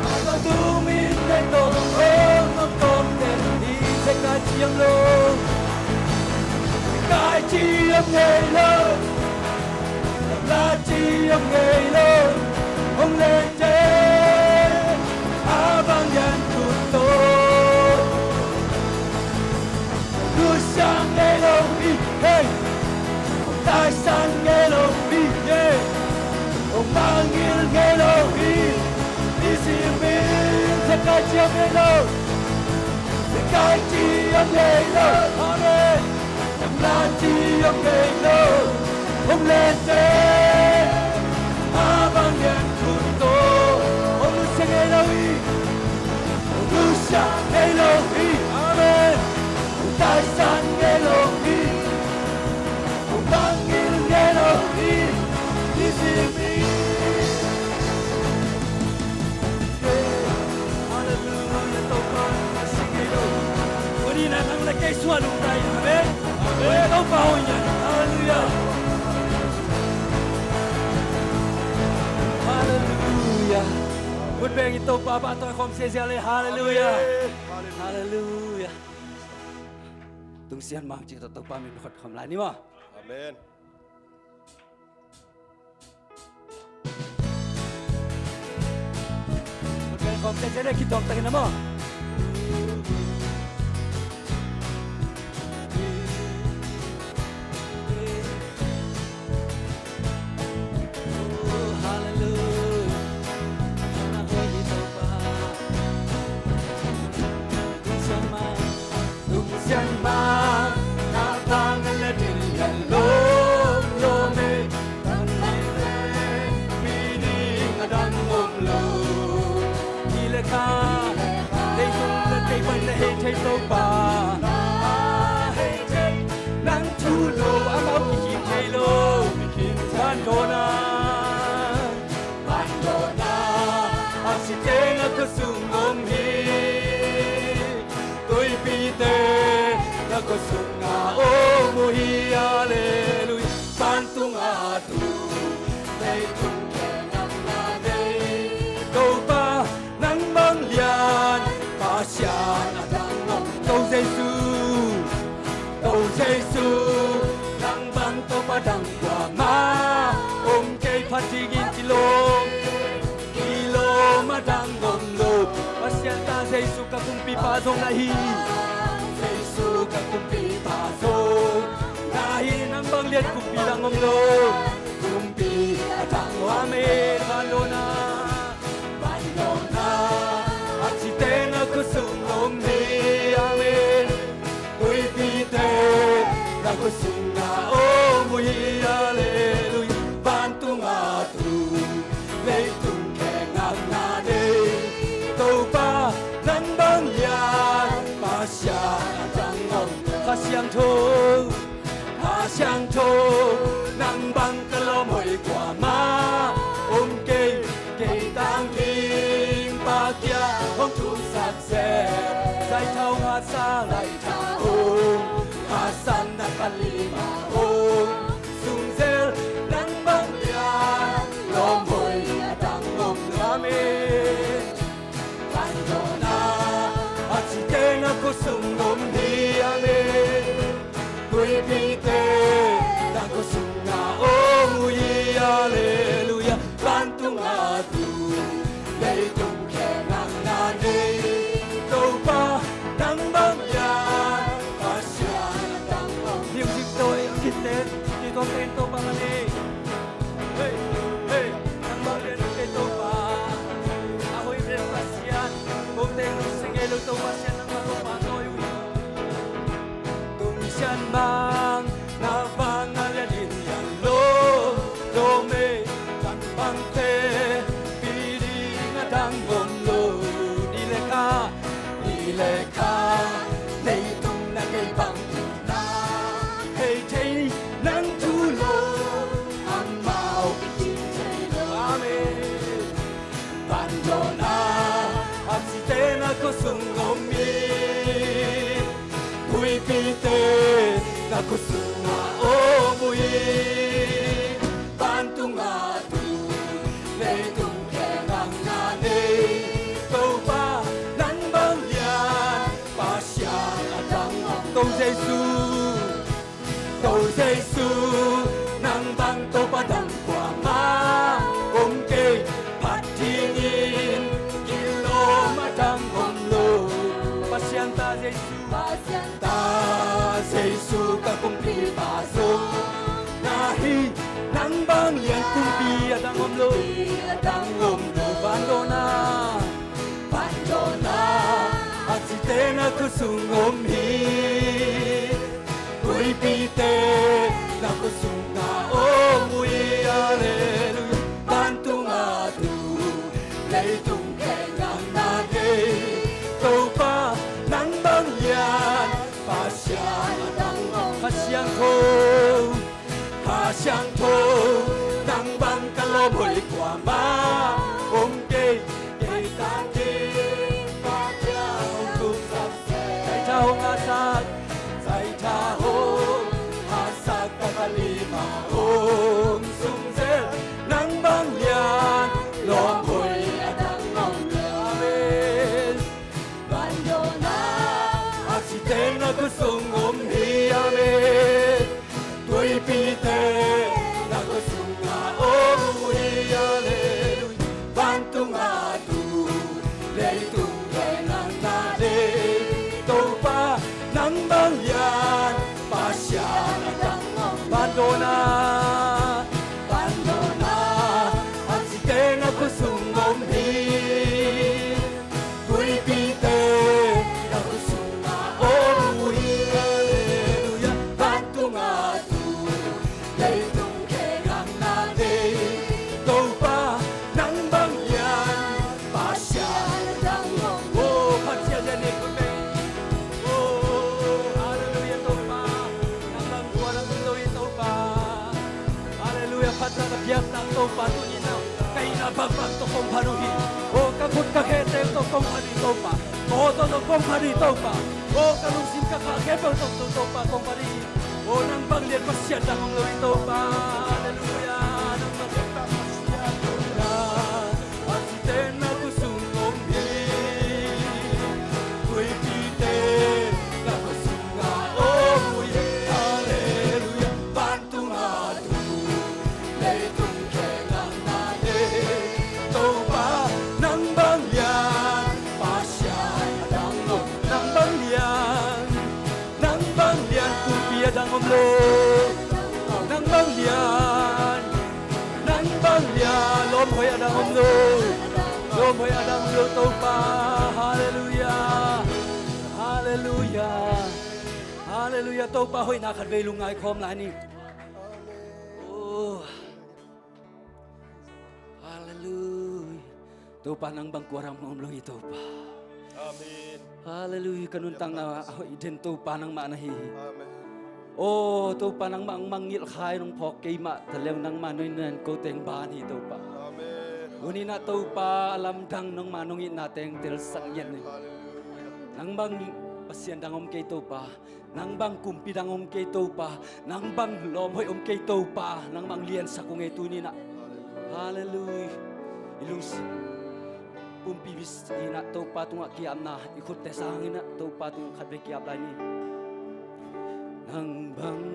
A tawh tungin lei tawh hong om khawm pen hi. Zekai ci om lo, zekai ci om ngei lo. Lam la ci om ngei lo, hong lente a vanglian khut tawh. Nusia ngei lo hi, hey. Hong taisan ngei lo hi, yeah. Hong mangngilh ngei lo hi. Ni sim in zekai ci om ngei lo, zekai ci om ngei lo. Amen. Lam la ci om ngei lo, hong lente a vanglian khut tawh. Hong nusia ngei lo hi, hong nusia ngei lo hi. Amen. Hong taisan ngei lo hi, hong mangngilh ngei lo hi. Ni sim in. Halleluia, Topa, a si ngei lo. Tuni-in nang le kei sungah lungdai. Amen. Amen. Topa hoih ngiat. Halleluia. Halleluia. Hun bengin Topa pahtawi khawm ziahziah leh. Halleluia. Amen. Halleluia. Tungsian Mang cih tawh Topa min khot khawm lai ni maw. Amen. Tungsian Mang, na tang le ding le lom lom e. Tang le ding a dang om lo. Hi le kha, leitung le tei pan le hei thei Topa. Hei thei, nang thu lo amau kikim thei lo. Van dawna, van dawna, a si teng a khut sung om hi. Tuipite na khut sungah om uh hi, halleluia. Vantung a tu, leitung khempeuh na nei Topa, nang bang lian Pasian a dang om. To Jesu, to Jesu, nang bang Topa dang kuamah om kei. Phat dingin kilawm, kilawm a dang om lo. Pasian ta Jesu ka kumpipa zong na hi. Jesu ka kumpipa zong na hi. Nang bang lian kumpi dang om lo. Kumpi a dang om. Amen. Van dawna, van dawna, a si teng a khut sung om hi. Amen. Tuipite na khut sungah om uh hi, halleluia. Vantung a tu, leitung khempeuh na nei Topa, nang bang lian Pasian a dang om. Kha Siangtho, Kha Siangtho, nang bang ka lawm hoih kuamah om kei. Kei tang ding Pa kiang hong thumsak seh. Zaithau ngasa, zaithau ngasa na ka lim ah hong sung zel. Nang bang lian lawm hoih a dang om lo. Amen. Van dawna, a si teng a khut sung om hi. Amen. Tuipite na khut sungah om uh hi, halleluia. Vantung a tu, leitung khempeuh na nei Topa, nang bang lian Pasian a dang om. Music tawh, music tawh, music tawh, Topa na nei. Hey, hey, nang bang lian kei Topa. A hoih pen Pasian, ko teng nusia ngei lo Topa Pasian nang bang Topa tawi uh hi. Tungsian Mang, na vang a lian in lian lo, lo me, kan bangte, pi di Om lo ni le kha, ni le kha, leitung na kei bang na hei thei nang thu lo, amau kici thei lo. Amen. Bandawna a cite na khuasung om hi. Huipite na khuasung a om uh hi. Vantunga tu leitung khempeuh na nei Topa nang bang lian Pasian a dang om. Ko Jesu, ko Jesu, nang bang Topa dang kuamah om kei. Phat dingin kilawm a dang om lo. Pasian ta Jesu, Pasian ta Jesu, ka kumpipa zong na hi. Nang bang lian kumpi a dang om lo, a dang om lo. Bandawna, bandawna a cite na khuasung om hi. Huipite na khuasung a om uh hi. Halleluia. Vantunga tu leitung khempeuh na nei Topa nang bang lian Pasian a dang om. Kha Siangtho, Kha Siangtho, nang bang ka lawm hoih kuamah om kei. Kei ta ding Pasian hong thuk sak, zaitha hong hasak, zaitha hong hasak, ka ka lim a hong sung zel. Nang bang lian lawm hoih a dang om lo. Amen. Bandawna a cite na khuasung om hi. Amen. Huipite na khuasung a om uh hi. Halleluia. Vantunga tu leitung khempeuh na nei Topa nang bang lian Pasian a dang om. Bandawna, bandawna a cite na khuasung om hi. Huipite na khuasung a om uh hi. Halleluia. Vantunga tu leitung khempeuh na nei Topa nang bang lian Pasian a dang om. Oh, Pasian lian ni kun bei. Oh, halleluia Topa. Nang bang kua dang om lo hi Topa. Halleluia, phat na ka piak tang Topa, tuni na ka itna bangbang tawh kong phat uh hi. Oh, ka khut ka khe teng tawh kong phat uh hi Topa. Ka aw tawh tawh kong phat uh hi Topa. Oh, ka lungsim ka kha khempeuh tawh tawh Topa kong phat uh hi. Oh, nang bang lian Pasian dang om lo hi Topa. Halleluia, nang bang lian Pasian dang om lo hi. A cite na khuasung om hi. Huipite na khuasung a om uh hi. Halleluia. Vantunga tu leitung khempeuh na nei Topa nang bang lian Pasian a dang om. Nang bang lian, nang bang lian kumpi a dang om lo. Nang bang lian, nang bang lian lawm hoih a dang om lo. Lawm hoih a dang om lo Topa. Halleluia. Halleluia. Halleluia. Topa hoihna khat vei lungngai khawm lai ni. Oh. Halleluia. Topa nang bang kua dang om lo hi Topa. Amen. Halleluia. Ka nuntakna ah a hoih den Topa nangmah na hi hi. Amen. Oh Topa, nangmah hong mangngilh kha in hong phawk keimah ta leng nangmah nuihna in ko teng ban hi Topa. Amen. Tuni in ah Topa, a lamdang nangmah nong itna teng telsak ngiat ni. Halleluia. Nang bang Pasian dang om kei Topa. Nang bang kumpi dang om kei Topa, nang bang lawm hoih om kei Topa, nang bang liansak ung ei tuni in ah. Halleluia. I lungsim pumpi bis in ah Topa tungah ki-apna, i khutte sang in ah Topa tungah khat vei ki-ap lai ni. Nang bang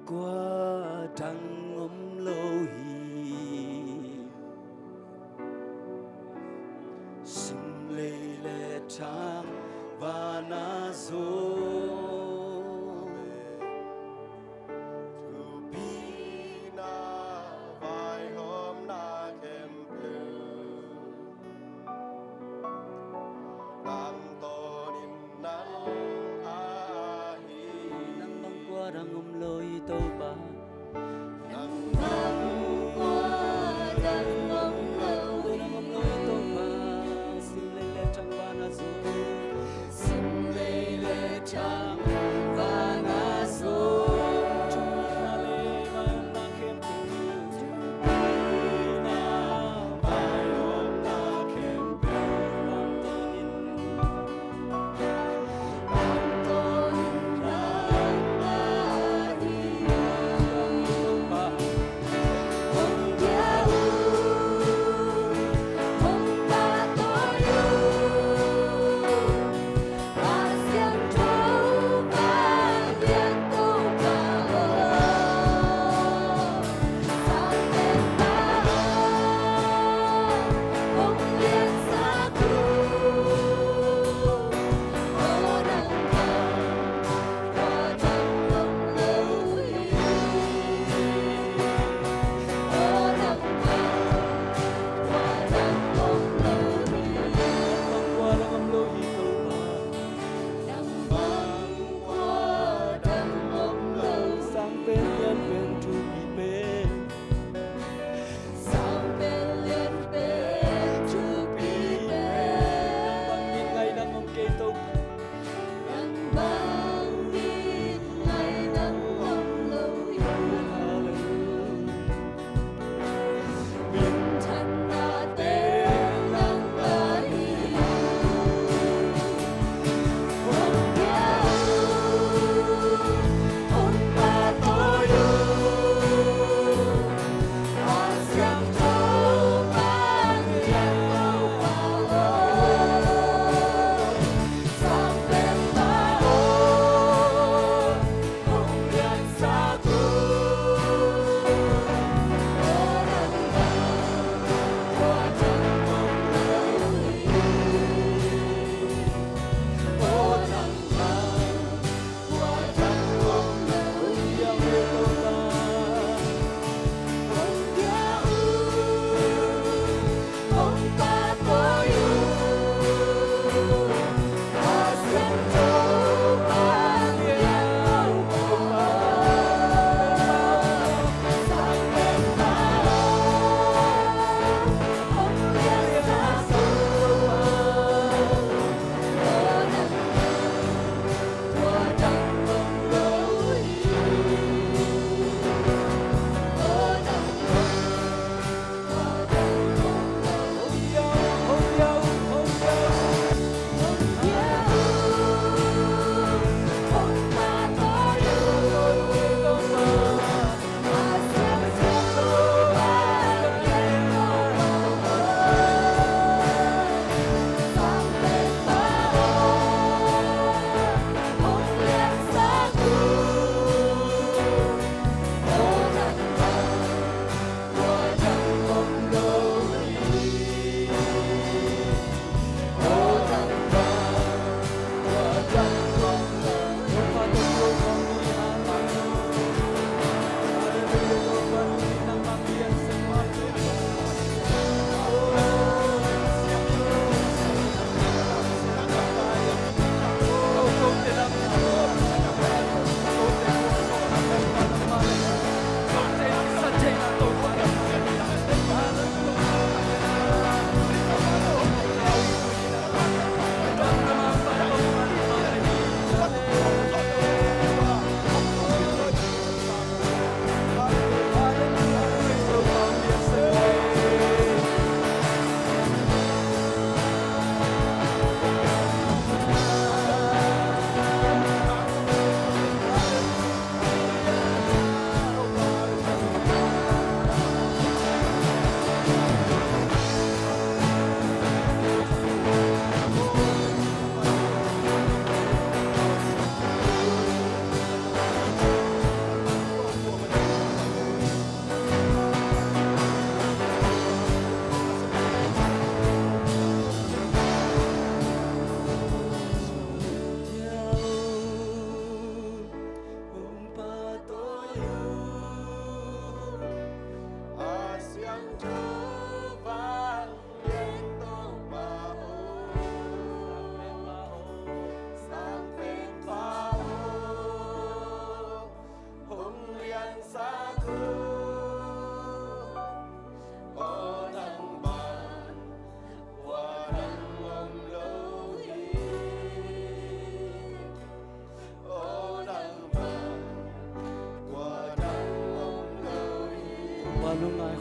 kua dang om lo hi. Simlei le thang vana zo. Thupina vaihawmna khempeuh tangtawnin nang ahi. Nang bang kua dang om lo hi Topa. Nang bang kua dang om lo hi. Kua dang om lo hi Topa.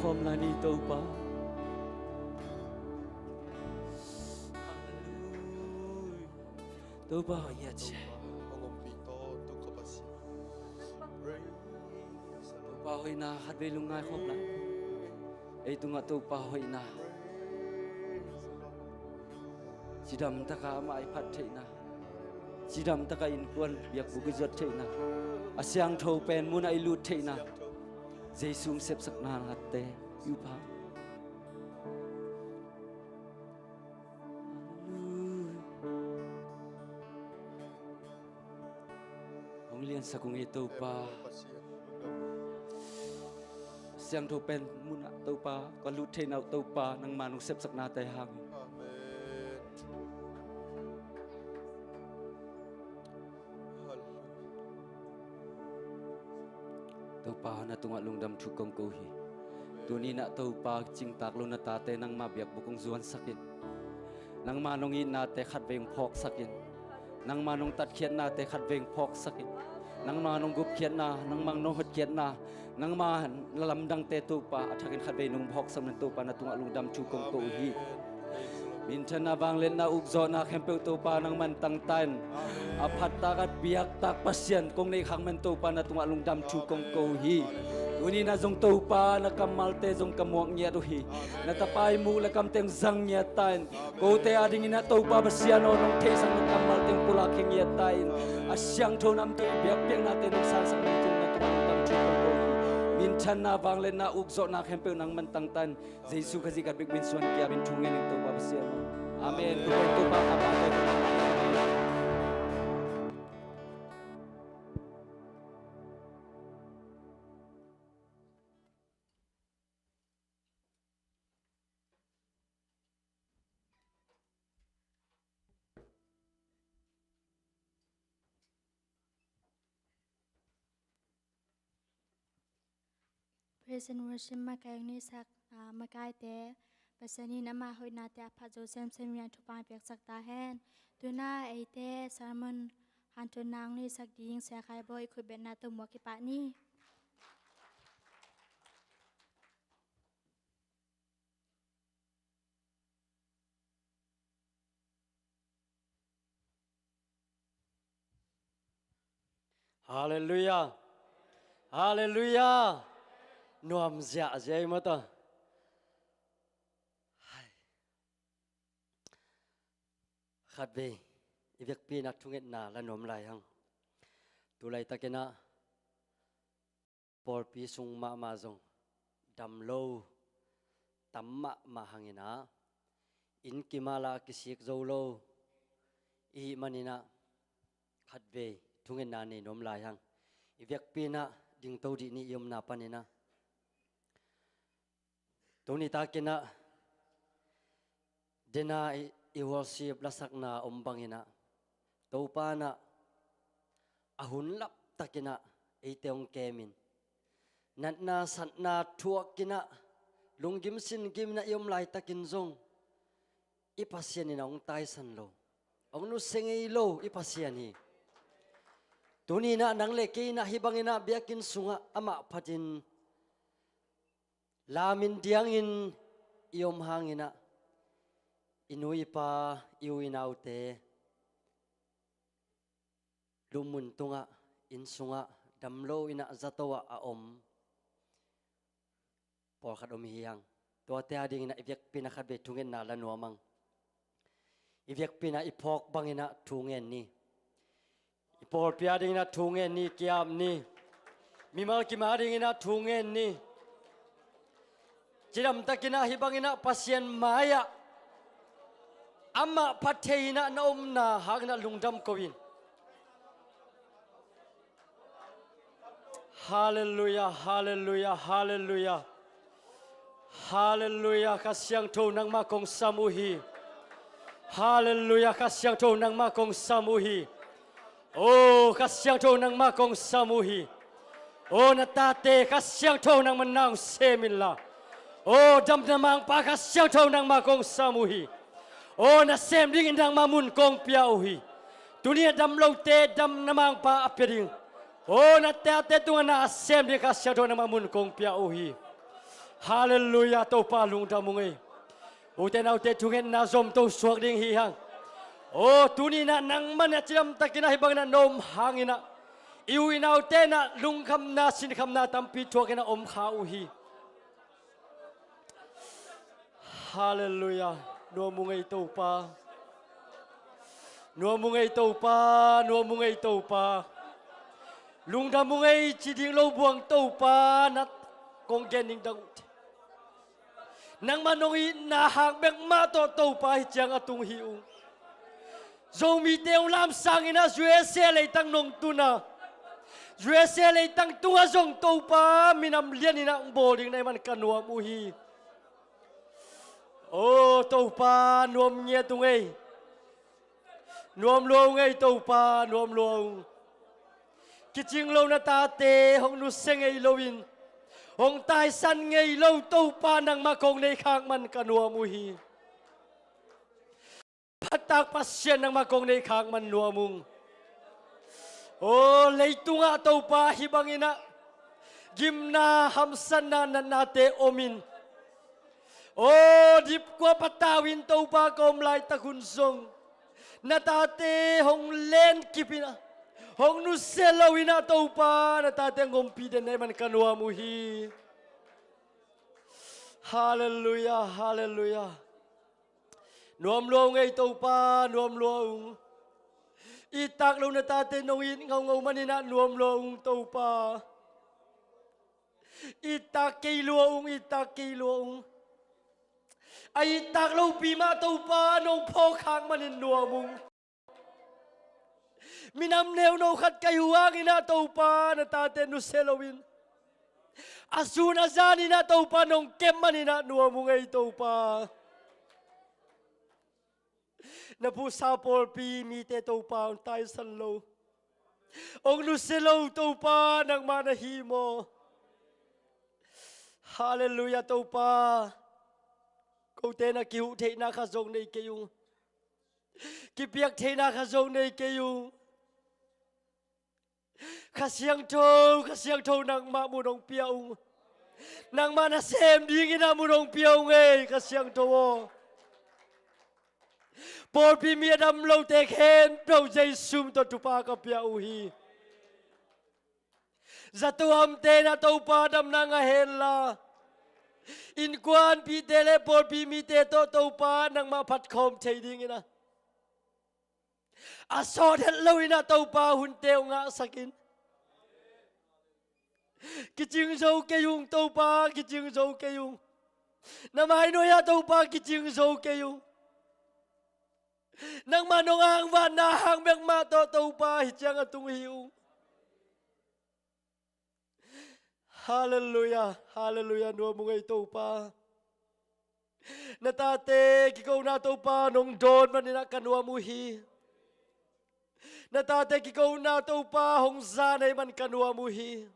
Om la ni Topa. Halleluia. Topa hoih a ci. Hong ompih tawh ka Pasian. Praise the Lord. Topa hoihna khatvei lungngai khawm la. Ei tungah Topa hoihna. Cidam takah amah i phat theihna. Cidam takah innkuan biakbuk i zuat theihna. A siangtho pen munah i lut theihna. Jesu hong sepsakna ngatte i upha. Hong liansak ung ei Topa. Siangtho pen munah Topa, ka lut theihna uh Topa, nangma nong sepsaknate hangin. Amen. Halleluia. Topa, na tungah lungdam thu kong ko hi. Tuni-in ah Topa, cingtak lo na tate nangma biakbuk hong zuansak in. Nangma nong itnate khatvei hong phawksak in. Nangma nong tatkhiatnate khatvei hong phawksak in. Nangma nong gupkhiatna, nangma nong hotkhiatna, nangma na lamdangte Topa, a thakin khatvei nong phawksak in Topa, na tungah lungdam thu kong ko uh hi. Minthanna, vangliatna, ukzawhna khempeuh Topa nangman tangta in. A phattak a biaktak Pasian kong neih khak man Topa, na tungah lungdam thu kong ko uh hi. Tuni-in ah zong Topa na kammalte zong ka muak ngiat uh hi. Na tapa i muk le kamte hong zang ngiat ta in. Kote adingin ah Topa Pasian aw, nong theihsak na kammal teng pulak khe ngiat ta in. A siangtho namte biakpiaknate nong sangsak nang tungah na tungah lungdam thu kong ko hi. Minthanna, vangliatna, ukzawhna khempeuh nangman tangta in. Jesu Khazih ka bikmin suan kiapin thu ngen ing Topa Pasian aw. Amen. Topa, Topa, Topa, Topa. Praise and worship makai hong neihsak, ah, makaite, Pasian in ama hoihnate a phat zo semsem in a thupha hong piaksak ta hen. Tu-in ah eite sermon hanthawnna hong neihsak ding Sia Khai Bawi khutbetna tawh muak kipah ni. Halleluia. Halleluia. Nuam ziahziah i mata. Hai. Khatvei i vekpi-in ah thungetna la nuam lai hang. Tu laitakin ah pawlpi sung mahmah zong dam lo tam mahmah hangin ah, inn kim ah lah kisik zo lo i hih manin ah khatvei thungetna nei nuam lai hang. I vekpi-in ah dingto dih ni, i omna panin ah. Tuni takin ah dena i, i worship lasakna om bangin ah, Topa in ah a hun laptakin ah eite hong kemin, natna satna thuakin ah, lunggim singgimin ah i om laitakin zong i Pasian in ah hong taisan lo, hong nusia ngei lo i Pasian hi. Tuni-in ah nang le kei in ah hih bangin ah biakinn sungah amah phatin lamin diangin i om hangin ah, i nu i pa, i u i naute lupmun tungah, inn sungah, dam lo-in ah zato ah a om pawlkhat om hi hang. Tuate adingin ah i vekpi-in ah khatvei thungetna la nuam hang. I vekpi-in ah i phawk bangin ah thu ngen ni. I pawlpi adingin ah thu ngen ni, ki-ap ni. Mimal kim adingin ah thu ngen ni. Cidamtakin ah hih bangin ah Pasian mai-ah amah pha thei-in ah na omna hangin ah lungdam ko in. Halleluia, halleluia, halleluia. Halleluia, Kha Siangtho nangmah kong sam uh hi. Halleluia, Kha Siangtho nangmah kong sam uh hi. O Kha Siangtho nangmah kong sam uh hi. O na tate Kha Siangtho nangmah na hong sem inla. O damna mangpa Kha Siangtho nangmah kong sam uh hi. O na sem dingin nangmah mun kong pia uh hi. Tuni a dam lote damna mangpa a pia ding. O na tate tungah na a sem ding Kha Siangtho nangmah mun kong pia uh hi. Halleluiah, Topa lungdam ung ei. Ute naute thungetna zomto suak ding hi hang. Aw, tuni-in ah nangman a cidamtakin ah hih bangin ah na om hangin ah i u i naute in ah lungkhamna sinkhamna tampi thuakin ah om kha uh hi. Halleluiah. Nuam ung ei Topa. Nuam ung ei Topa, nuam ung ei Topa. Lungdam ung ei ci ding lo buang Topa na kong gen ding dang uh. Nangmah nong itna hang bek mah tawh Topa hih ciang a tung hi ung. Zomite hong lamsangin ah U S A leitang nong tun a, U S A leitang tungah zong Topa minam lianin ah hong bawl ding na hih man ka nuam uh hi. Aw Topa, nuam ngiat ung ei. Nuam lua ung ei Topa, nuam lua ung. Kicing lo na tate hong nusia ngei loin, hong taisan ngei lo Topa nangmah kong nei khak man ka nuam uh hi. Phattak Pasian nangmah kong nei khak man nuam ung. Aw leitungah Topa hih bangin ah gimna hamsatna natnate omin, aw dipkua patau in Topa ka om laitak un zong na tate hong lenkip in ah, hong nusia loin ah Topa na tate hong ompih den na hih man ka nuam uh hi. Halleluiah, halleluiah. Nuam lua ung ei Topa, nuam lua ung. Ittak lo na tate nong it ngaungau manin ah nuam lua ung Topa. Ittak kei lua ung, ittak kei lua ung. A ittak lopi mah Topa nong phawk khak manin nuam ung. Minam neuno khat ka hih uh hangin ah Topa na tate nusia loin, a sun a zanin ah Topa nong kem manin ah nuam ung ei Topa. Na puhsa pawlpi mite Topa hong taisan lo, hong nusia lo Topa nangmah na hi maw? Halleluiah Topa. Kote na kihuh theihna kha zong nei kei ung. Kipiak theihna kha zong nei kei ung. Kha Siangtho, Kha Siangtho nangmah mun hong pia ung. Nangmah na sem dingin ah mun hong pia ung ei Kha Siangtho aw. Pawlpi mi a dam lote khempeuh Jesu min tawh thupha ka pia uh hi. Zato hamte in ah Topa damna ngah hen la, innkuanpihte le pawlpi mite tawh Topa nangmah phatkhawm thei dingin ah a sawt het loin ah Topa hunte uh ngahsak in. Kicing zo kei ung Topa, kicing zo kei ung. Na mainuai ah Topa kicing zo kei ung. Nangmah nong angvanna hang bek mah tawh Topa hih ciang a tung hi ung. Halleluiah, halleluiah, nuam ung ei Topa. Na tate kikona Topa nong dawn manin ah ka nuam uh hi. Na tate kikona Topa hong za na hih man ka nuam uh hi.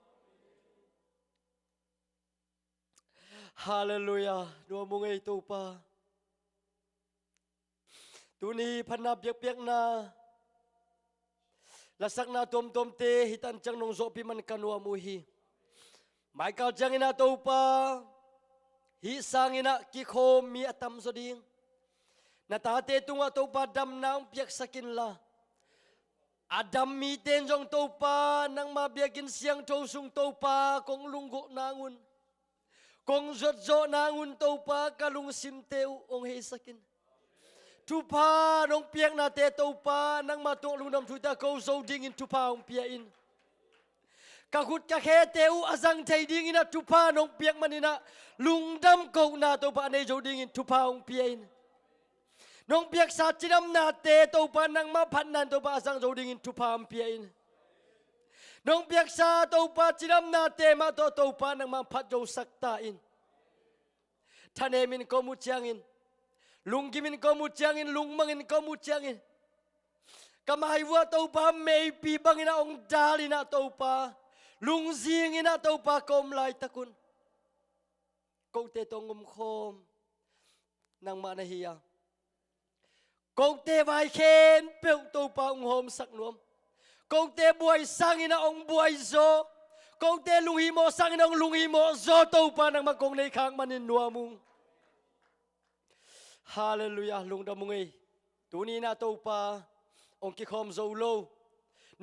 Halleluiah, nuam ung ei Topa. Tuni phatna biakpiakna lasakna tuamtuamte hih tan ciang nong zawhpih man ka nuam uh hi. Maikal ciangin ah Topa hih sangin ah kikhawm mi a tamzaw ding. Na tate tungah Topa damna hong piaksak inla, a dam mite in zong Topa nangma biakinn siangtho sung Topa kong lunggulh nangun, kong zuatzawh nangun Topa ka lungsimte uh hong heisak in. Thupha nong piaknate Topa nangma tungah lungdam thute a ko zo dingin thupha hong pia in. Ka khut ka khete uh a zang thei dingin ah thupha nong piak manin ah lungdam kohna Topa a nei zo dingin thupha hong pia in. Nong piaksa cidamnate Topa nangmah phatna in Topa a zang zo dingin thupha hong pia in. Nong piaksa Topa cidamnate mah tawh Topa nangmah phat zosak ta in. Thanemin ka om uh ciangin, lungkimin ka om uh ciangin, lungmangin ka om uh ciangin, ka maivuah Topa meipi bangin ah hong dal in ah Topa, lungzingin ah Topa ka om laitak un, kote tawh hong omkhawm nangmah na hi a, kote vai khempeuh Topa hong hawmsak nuam. Kote buai sangin ah hong buaizaw, Kote lunghimawh sangin hong lunghimawh zaw Topa, nangmah kong nei khak manin nuam ung. Halleluiah, lungdam ung ei. Tuni-in ah Topa hong kikhawm zo lo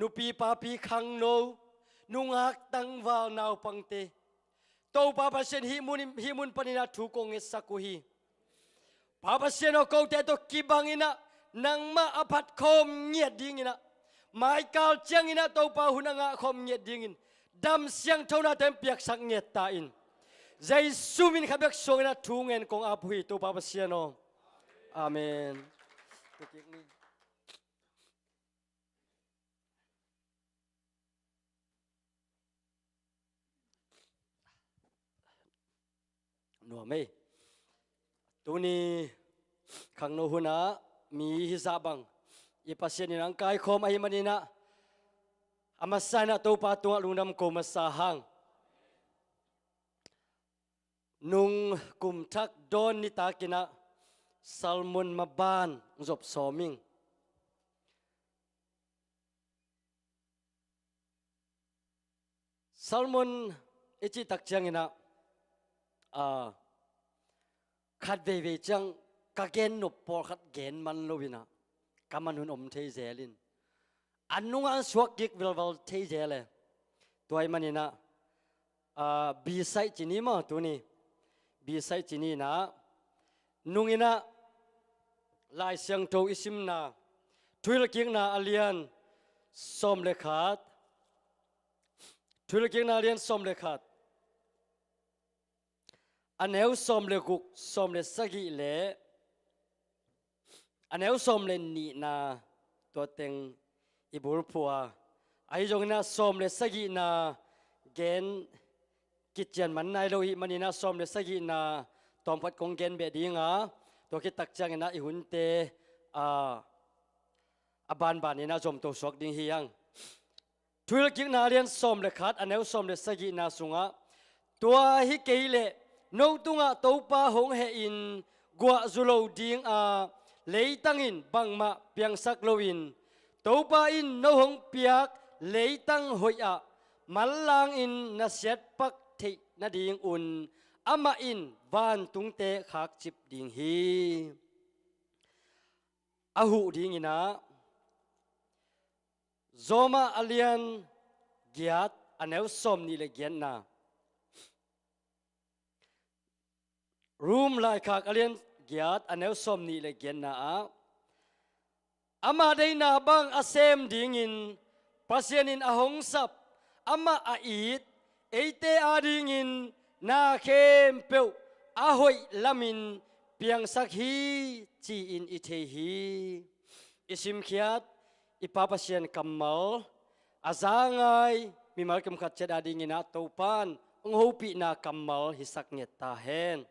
nupi papi, khangno, nungak, tangval, naupangte, Topa Pasian, hih mun, hih mun panin ah thu kong ngetsak uh hi. Pa Pasian aw, kote tawh kibangin ah nangmah a phat khawm ngiat dingin ah, maikal ciangin ah Topa hun a ngah khawm ngiat dingin dam siangtho nate hong piaksak ngiat ta in. Jesu min khat bek suangin ah thu ngen kong ap uh hi, Topa Pasian aw. Amen. Nuam ei. Tuni khangno hunah mi hizah bang i Pasian in hong kaikhawm ahih manin ah, a masa in ah Topa tungah lungdam ko masa hang. Nung kum thak dawn nitakin ah sermon maban zop sawm ing. Sermon i cih tak ciangin ah, ah, khat veivei ciang ka gen nop pawlkhat gen man lo in ah, ka man hun om thei zel in, a nungah an suak kik velvel thei zel e. Tua ahih manin ah, ah, B-side ci ni maw tuni. B-side ci ni in ah, nung in ah Lai Siangtho i simna, Thuhilhkikna a lian sawm le khat. Thuhilhkikna a lian sawm le khat, a neu sawm le guk, sawm le sagih le a neu sawm le nihna, tua teng i bulphuh a. Ahi zongin ah sawm le sagihna gen kician man nai lo ahih manin ah sawm le sagihna tawmkhat kong gen beh ding a, tua khit tak ciangin ah i hunte, a, a banbanin ah zomto suak ding hi hang. Thuhilhkikna a lian sawm le khat, a neu sawm le sagihna sungah, tua hi kei leh no tungah Topa hong hehin guah zu lo ding a, leitang in bangmah piangsak loin, Topa in no hong piak leitang hoih ah manlangin na siatpak theih nadingun amah in vantungte khakcip ding hi. A huh dingin ah, Roma a lian giat, a neu sawm nih le giatna. Rom laikhak a lian giat, a neu sawm nih le giatna ah, ama deihna bang a sem dingin Pasian in a hong sap, amah a it eite adingin na khempeuh a hoih lamin piangsak hi, ci-in i thei hi. I simkhiat i Pa Pasian kammal a za ngai mimal kimkhat ciat adingin ah Topan hong hopihna kammal hisak ngiat ta hen.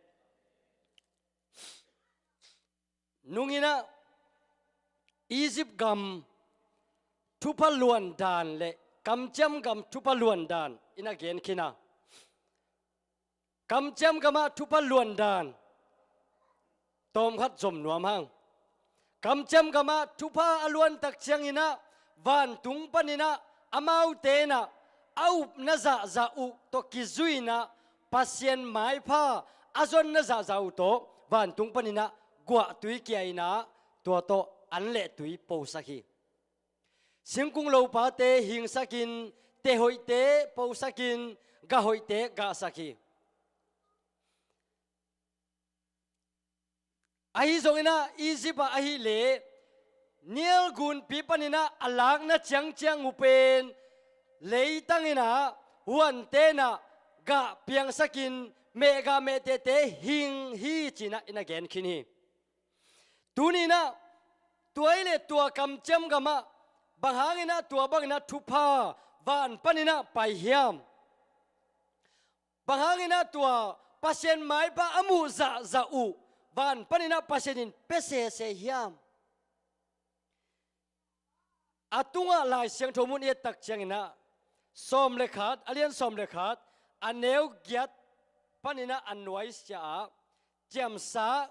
Nung in ah Egypt gam thupha luan dan le kamciam gam thupha luan dan i na gen khin a, kamciam gamah thupha luan dan tawmkhat zom nuam hang. Kamciam gamah thupha a luan tak ciangin ah vantung panin ah amaute in ah a upna zahzah uh tawh kizui in ah Pasian maipha a zonna zahzah uh tawh vantung panin ah guahtui kia in ah tua tawh an le tui posak hi. Singkung lopate hingsakin, te hoihte posakin, gah hoihte gahsak hi. Ahi zongin ah Egypt ah ahih leh Nile gunpi panin ah a lakna ciangciang uh pen leitang in ah huante in ah gah piangsakin, meh gah meh tehte hing hi, ci-in ah i na gen khin hi. Tuni in ah tua ahih leh tua kamciam gamah bang hangin ah tua bangin ah thupha van panin ah pai hiam? Bang hangin ah tua Pasian maipha a muh zahzah uh van panin ah Pasian in pia sese hiam? A tungah Lai Siangtho mun i et tak ciangin ah sawm le khat, a lian sawm le khat, a neu giat panin ah a nuaisiah ah ciamsa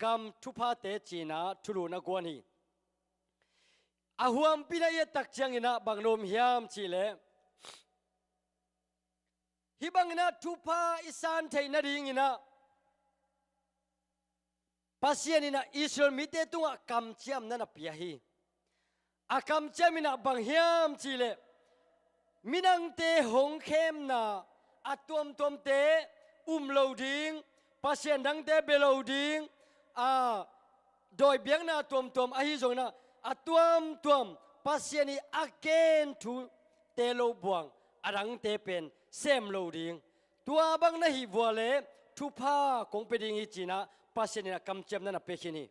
gam thuphate ci-in ah thulu na guan hi. A huampi na i et tak ciangin ah bang na um hiam cih leh, Hih bangin ah thupha i san theih nadingin ah Pasian in ah Israel mite tungah kamciamna na pia hi. A kamciam in ah bang hiam cih leh, midangte hong khemna a tuamtuamte um lo ding, pasian dangte bia lo ding, a dawi biakna tuamtuam ahi zongin ah a tuamtuam Pasian ii a gen thute lo buang a dangte pen sem lo ding. Tua bang na hih vua leh thupha kong pia ding hi ci-in ah Pasian in ah kamciamna na pia khin hi.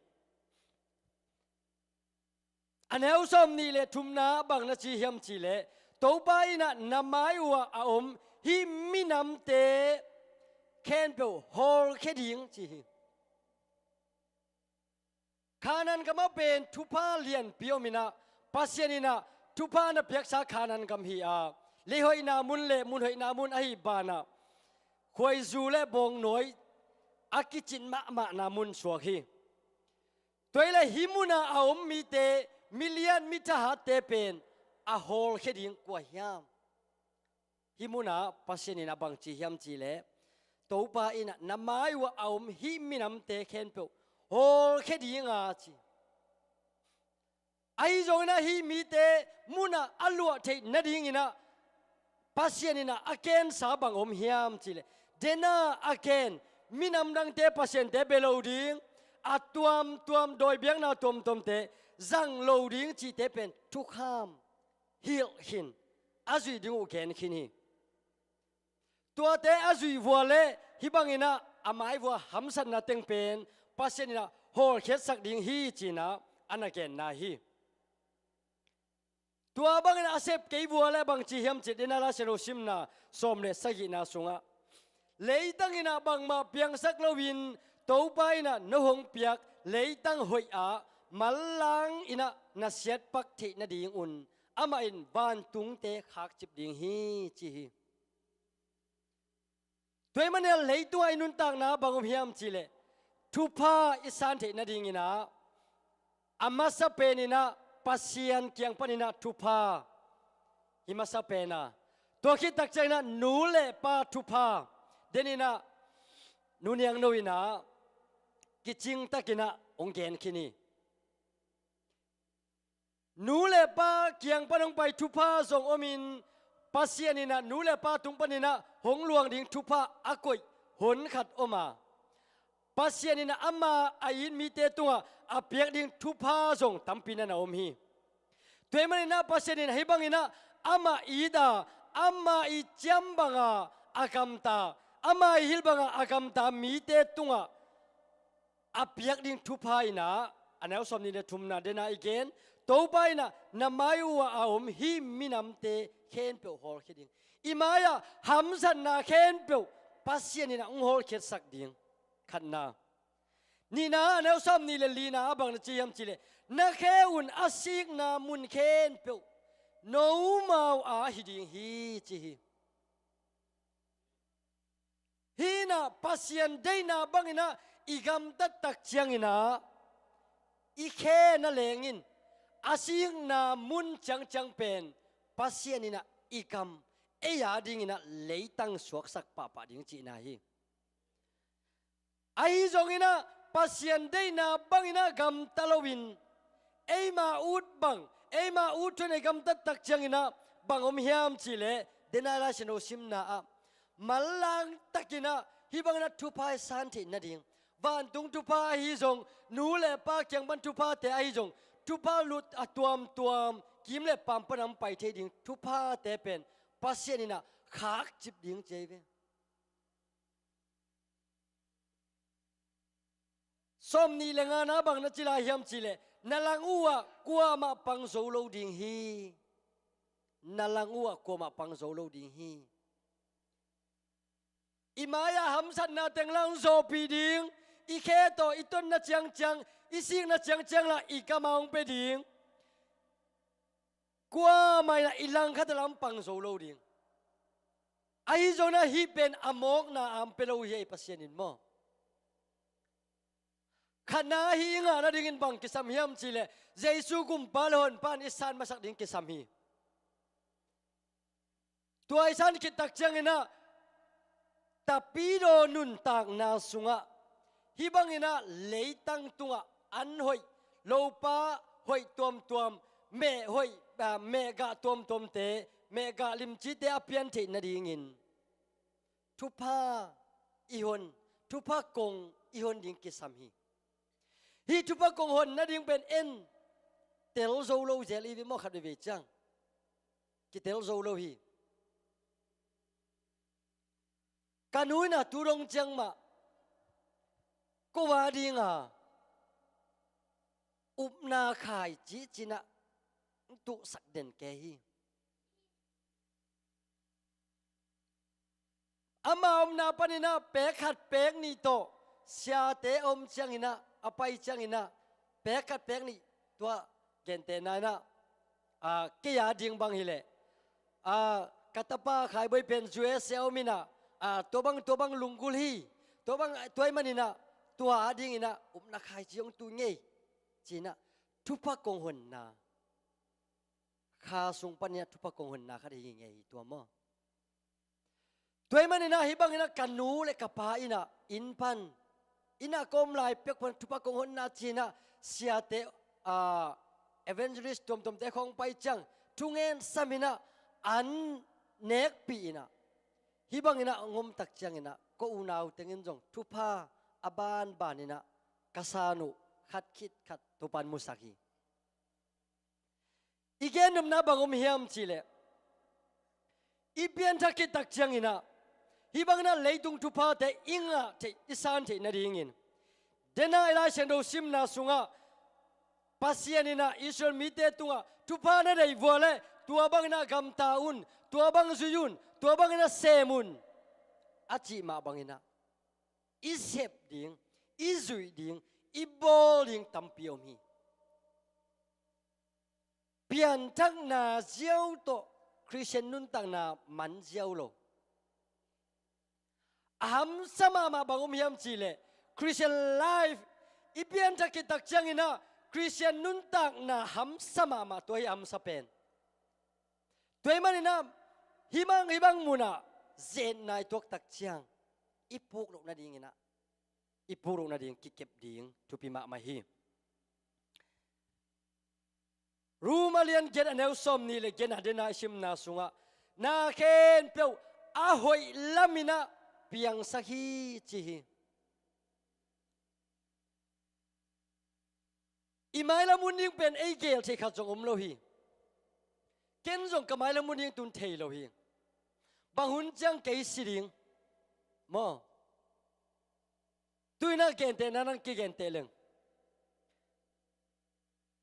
A neu sawmnih le thumna bang na ci hiam cih leh, Topa in ah na mai uhah a om hih minamte khempeuh hawlkhia ding ci hi. Kanaan gamah pen thupha lianpi om in ah, Pasian in ah thupha na piaksa Kanaan gam hi a, leihoihna mun le munhoihna mun ahih banah khuaizu le bawngnawi a kicin mahmahna mun suak hi. Tua hi leh hih munah a om mite, milian mithahatte pen a hawlkhia ding kua hiam? Hih munah Pasian in ah bang ci hiam cih leh, Topa in ah na mai uhah a om hih minamte khempeuh hawlkhia ding a ci. Ahi zongin ah hih mite munah a luah theih nadingin ah Pasian in ah a gensa bang om hiam cih leh, dena a gen, minam dangte pasiante bia lo ding, a tuamtuam dawi biakna tuamtuamte zang lo ding cihte pen thukham hilh khin, a zuih ding uh gen khin hi. Tuate a zuih vua leh hih bangin ah a mai vua hamsatna teng pen Pasian in ah hawlkhiatsak ding hi ci-in ah a na genna hi. Tua bangin ah a sep kei vua leh bang ci hiam cih leh, Daniel Lai Siangtho simna sawm le sagihna sungah, leitang in ah bangmah piangsak loin Topa in ah na hong piak leitang hoih ah manlang in ah na siatpak theih nadingun amah in vantungte khakcip ding hi ci hi. Tua ahih manin ah leitungah i nuntakna bang om hiam cih leh, thupha i san theih nadingin ah a masa pen in ah Pasian kiang panin ah thupha hi masa pen a, tua khit tak ciangin ah nu le pa thupha, den in ah Nu Niang No in ah kicing takin ah hong gen khin hi. Nu le pa kiang pan hong pai thupha zong omin, Pasian in ah nu le pa tung panin ah hong luang ding thupha a koih hun khat om a, Pasian in ah ama a it mite tungah a piak ding thupha zong tampi na na om hi. Tua ahih manin ah Pasian in ah hih bangin ah amah it a, ama ii ciam banga a gamta, ama ii hilh banga a gamta mite tungah a piak ding thupha in ah, a neu sawmnih le thumna, den a i gen, Topa in ah na mai uhah a om hih minamte khempeuh hawlkhia ding. I mai-ah hamsatna khempeuh Pasian in ah hong hawlkhiatsak ding. Khatna. Nihna, a neu sawmnih le lina ah bang na ci hiam cih leh, na khe un a sikna mun khempeuh nomau a hi ding hi ci hi. Hih in ah Pasian deihna bangin ah i gamtat tak ciangin ah i khe na leng in, a sikna mun ciangciang pen Pasian in ah i gam, ei a dingin ah leitang suaksak pahpah ding cihna hi. Ahi zongin ah Pasian deihna bangin ah gamta loin, eima ut bang, eima ut thu-in i gamtat tak ciangin ah bang om hiam cih leh, den a i Lai Siangtho simna ah, manlang takin ah hih bangin ah thupha i san theih nading, vantung thupha ahi zong, nu le pa kiang pan thuphate ahi zong, thupha lut a tuamtuam, kim le paam pan a hong pai thei ding thuphate pen Pasian in ah khakcip ding ci hi ve. Sawmnih le ngana bang na ci lai hiam cih leh, na lang uhah kuamah pang zo lo ding hi. Na lang uhah kuamah pang zo lo ding hi. I mai-ah hamsatna teng lah hong zawhpih ding, i khe tawh i tonna ciangciang, i sikna ciangciang lah i kam ah hong pia ding. Kuamah in ah i langkhat ah lah hong pang zo lo ding. Ahi zongin ah hih pen a mawkna a hong pia lo hi ei Pasian in maw. Khatna, hih i ngah nadingin bang kisam hiam cih leh, Jesu Gumpa le Honpa in i san masak ding kisam hi. Tua i san khit tak ciangin ah Tapidaw nuntakna sungah hih banginah leitang tungah an hoih, lopa hoih tuamtuam, meh hoih, ah, meh gah tuamtuamte, meh gah limcite a piantheih nadingin thupha i hon, thupha kong i hon ding kisam hi. Hih thupha kong hon nading pen en tel zo lo zel i ve maw, khat veivei ciang kitel zo lo hi. Ka nu inah tu dong ciang mah ko a dinga upna khaici cinah tuhsak den kei hi. Ama omna paninah pek khat pek nih tawh siate a om cianginah, a pai cianginah, pek khat pek nih tua gentehna inah, a, kei a ding bang hileh, a, ka tapa Khaibuai pen U S A a om inah, a, tua bang, tua bang lunggulh hi, tua bang, tua ahih maninah tua a dinginah upna khaici hong tu ngei cinah thupha kong honna kha sung paninah thupha kong honna khat hi ngei hi tua maw? Tua ahih maninah hih banginah ka nu le ka pa inah inn pan, innah ka om lai pek pan thupha kong honna cinah siate, a, evangelist tuamtuamte khawng pai ciang thungen saminah an nekpih inah hih banginah hong om tak cianginah ka unau tengin zong thupha a banbaninah ka san uh khat khit khat Topan musak hi. I gennopna bang om hiam cihleh, i pianthak khit tak cianginah hih banginah leitung thuphate i ngah theih, i san theih nadingin, dena i Lai Siangtho simna sungah Pasian inah Israel mite tungah thupha na deih vua leh tua banginah gamta un, tua bang zui un, tua banginah sem un a cih mah banginah i sep ding, i zuih ding, i bawl ding tampi om hi. Pianthakna ziau tawh Khristian nuntakna man ziau lo. A hamsa mahmah bang om hiam cihleh, Khristian life i pianthak khit tak cianginah Khristian nuntakna hamsa mahmah, tua hi a hamsa pen. Tua ahih maninah hih bang, hih bang munah zetna i tuak tak ciang i puk loh nadinginah, i puk loh nading kikep ding thupi mahmah hi. Rom a lian giat a neu sawm nih le giatna dena i simna sungah na khempeuh a hoih laminah piangsak hi ci hi. I mailam hun ding pen ei gel theih khat zong om lo hi. Ken zong ka mailam hun ding tun thei lo hi. Bang hun ciang kei si ding maw? Tuinah gentehna nang kigenteh leng,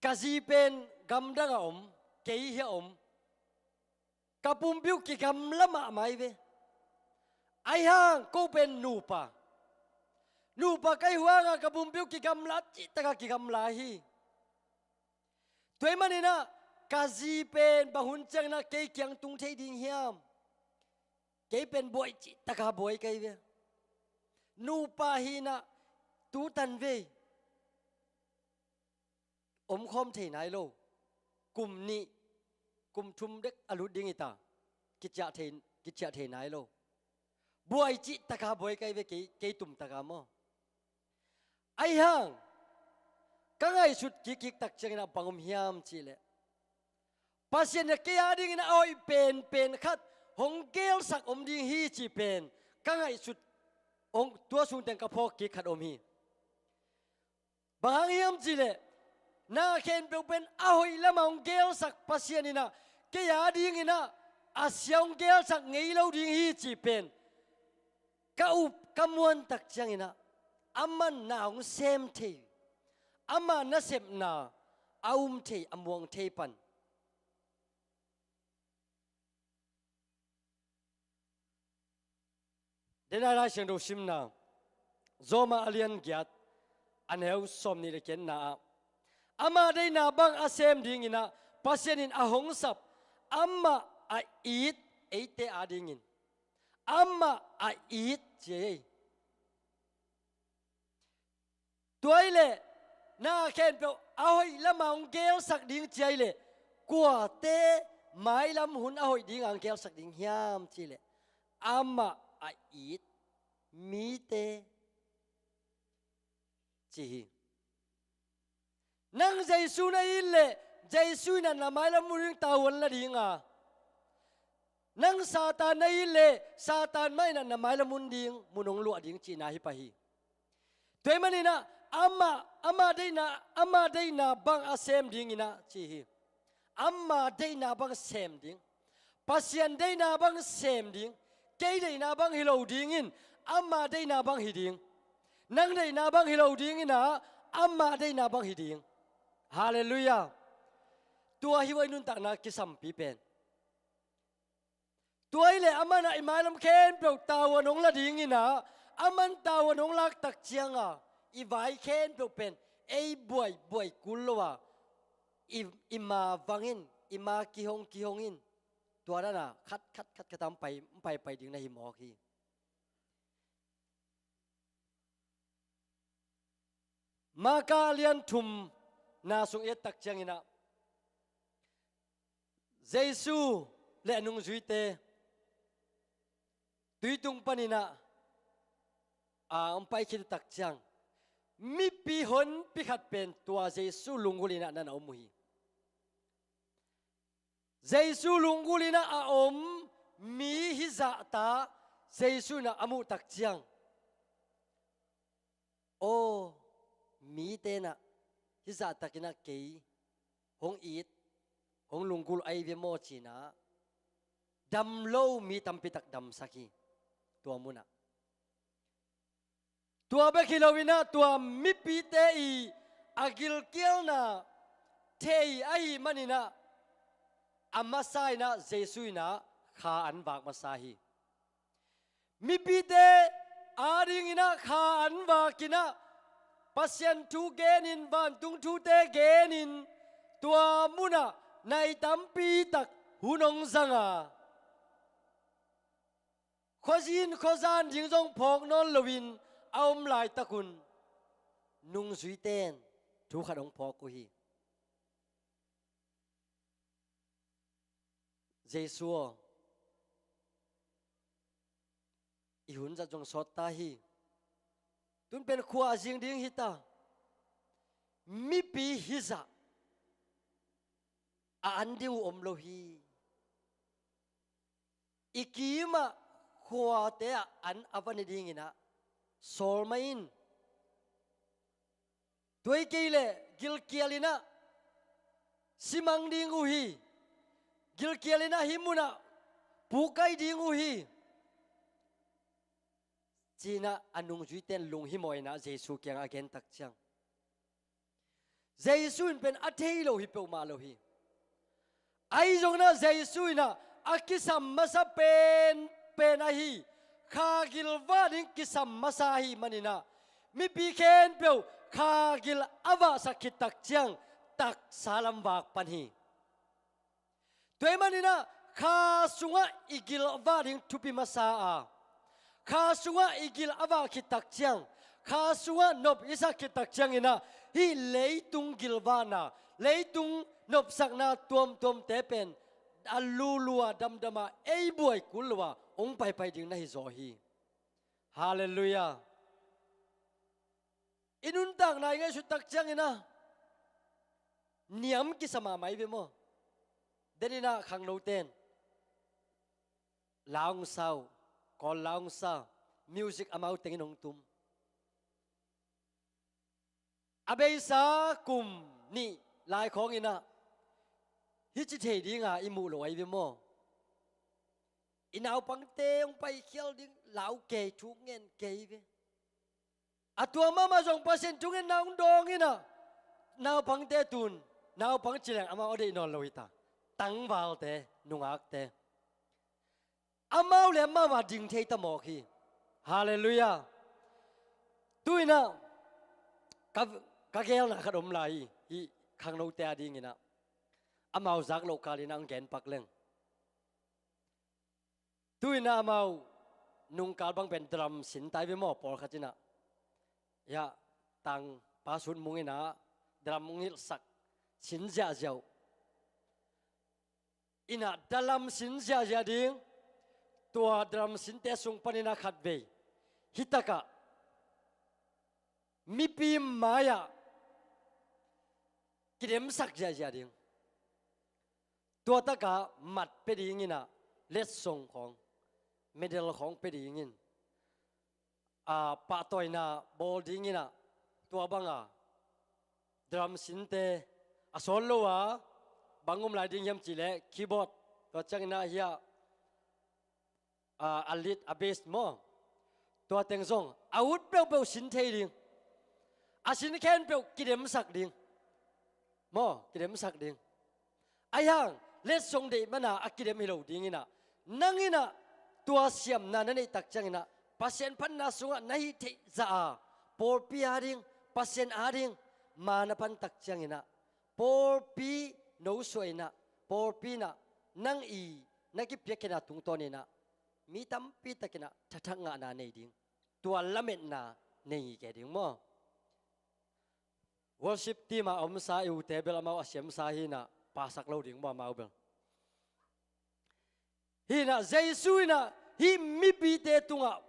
ka zi pen gamdang a om, kei hi a om. Ka pumpi uh kigamla mahmah hi ve. Ahi hang ko pen nupa, nupa ka hih uh hangah ka pumpi uh kigamla, cihtaka kigamla hi. Tua ahih maninah ka zi pen bang hun cianginah kei kiang tung thei ding hiam? Kei pen buai cihtaka buai ka hi ve. Nupa hinah tutan vei omkhawm thei nai lo. Kum nih, kum thum dek a lut ding hi ta, kiciah thei, kiciah thei nai lo. Buai cihtaka buai ka hi ve, kei, kei tumtaka maw? Ahi hang ka ngaihsut kikkik tak cianginah bang om hiam cihleh, Pasian inah kei a dinginah a hoih penpen khat hong gelsak om ding hi cih pen ka ngaihsut, hong, tua sungteng ka phawk kik khat om hi. Bang hang hiam cihleh, na khempeuh pen a hoih lamah hong gelsak Pasian inah kei a dinginah a sia hong gelsak ngei lo ding hi cih pen ka up, ka muan tak cianginah amah na hong sem thei, amah nasepna a um thei, a muang thei pan. Dena Lai Siangtho simna, Rom a lian giat a neu sawm nih le giatna ah, ama deihna bang a sem dinginah Pasian in a hong sap, amah a it eite a dingin, amah a it ci ei. Tua hileh na khempeuh a hoih lamah hong gelsak ding ci hileh, kuate mailam hun a hoih dingah hong gelsak ding hiam cihleh, amah a it mite ci hi. Nang Jesu na it leh Jesu in ah na mailam mun ding tavuan la ding a, nang Satan na it leh Satan mah in ah na mailam mun ding mun hong luah ding cihna hi pah hi. Tua ahih manin ah amah, amah deihna, amah deihna bang a sem dingin ah ci hi. Ama deihna bang sem ding, Pasian deihna bang sem ding. Kei deihna bang hi lo dingin ama deihna bang hi ding. Nang deihna bang hi lo dingin ah ama deihna bang hi ding. Halleluiah. Tua hi uh a i nuntakna kisampi pen. Tua hi leh aman ah i mailam khempeuh tavuan hong la dingin ah, aman tavuan hong lak tak ciang a, i vai khempeuh pen ei buai buai kul lo a, i, i ma vang in, i ma kihong kihong in, tua dan a khat khat khat khat a hong pai, hong pai pai ding na hi mawk hi. Marka lian thumna sung i et tak ciangin ah, Jesu le a nungzuite tui tung panin ah, a, hong pai khit uh tak ciang, mipi honpi khat pen tua Jesu lunggulh in ah na na om uh hi. Jesu lunggulh in ah a om mi hizahta Jesu in ah a muh tak ciang, aw, mite in ah hizahtakin ah kei hong it, hong lunggulh ahi ve maw ci-in ah dam lo mi tampi tak damsak hi. Tua mun ah, tua bek hi lo in ah tua mipite i a gilkialna thei ahih manin ah, a masa in ah Jesu in ah kha an vak masa hi. Mipite adingin ah kha an vakin ah, Pasian thu genin, vantung thute genin, tua mun ah nai tampi tak hun hong zang a, khuazin khuazan ding zong phawk nawn loin a om laitak un nungzuite in thu khat hong phawk uh hi. Jesu aw, i hun zat zong sawt ta hi. Tun pen khua a zing ding hi ta. Mipi hizah a an ding uh om lo hi. I kimah khuate ah an a va ne dingin ah sawl mah in. Tua hi kei leh gilkial in ah simang ding uh hi. Gilkial in ah hih mun ah pukkai ding uh hi, ci-in ah a nungzuite in lunghimawh in ah Jesu kiangah a gen tak ciang, Jesu in pen a thei lo hi peuhmah lo hi. Ahi zongin ah Jesu in ah a kisam masa penpen ahi, kha gil vah ding kisam masa ahih manin ah, mipi khempeuh kha gil a vahsak khit tak ciang taksa lam vak pan hi. Tua ahih manin ah kha sungah i gil vah ding thupi masa a, kha sungah i gil a vah khit tak ciang, kha sungah nop i sak khit tak ciangin ah, hih leitung gilvahna, leitung nopsakna tuamtuamte pen a lulu a damdam a ei buai kul lo a hong paipai ding na hi zaw hi. Halleluiah. I nuntakna i ngaihsut tak ciangin ah niam kisa mahmah hi ve maw? Denin ah khangnote in la hong sa uh, Kawl la hong sa, music amau tengin hong tum. A beisa kum nih lai khawngin ah hih ci thei dinga i muh lo ahi ve maw? I naupangte hong paikhial ding lau kei, thu ngen kei ve. A tua mahmah zong Pasian thungetna hong dawng in ah, naupangte tun, naupang ci leng amau a deih nawn lo hi ta. Tangvalte, nungakte. Amau le amau a ding thei ta mawk hi. Halleluiah. Tu-in ah ka, ka geelna khat om lai hi, hih khangnote a dingin ah. Amau zak loh kalin ah hong gen pak leng. Tu-in ah amau nungkal bang pen drum sin ta hi ve maw, pawlkhat in ah. Hiah tang pa sut mung in ah drum hong hilhsak, sin ziahziah uh. In ah drum sin ziahziah ding, tua drum sinte sung panin ah khatvei Hih takah mipi mai-ah kidemsak ziahziah ding. Tua takah mat pia dingin ah, letsong khawng, medal khawng pia dingin, a, pahtawina bawl dingin ah, tua banga drum sinte, a solo a bang om lai ding hiam cih leh keyboard, tua ciangin ah hiah, a, a lead, a bass maw, tua teng zong a ut peuhpeuh sin thei ding. A sin khempeuh kidemsak ding. Maw, kidemsak ding. Ahi hang, letsong deih mana a kidem hi lo dingin ah, nang in ah tua siamna na neih tak ciangin ah, Pasian phatna sungah na hih theih zah a, pawlpi ading, Pasian ading ma na pan tak ciangin ah, pawlpi nosuah in ah, pawlpi in ah nang i na kipiakkhiatna tungtawn in ah mi tampi takin ah thathak ngahna nei ding, tua lametna nei ngei kei ding maw. Worship team a omsa i ute bel amau a siamsa hi in ah, pasak lo ding maw amau bel. Hi in ah Jesu in ah hih mipite tungah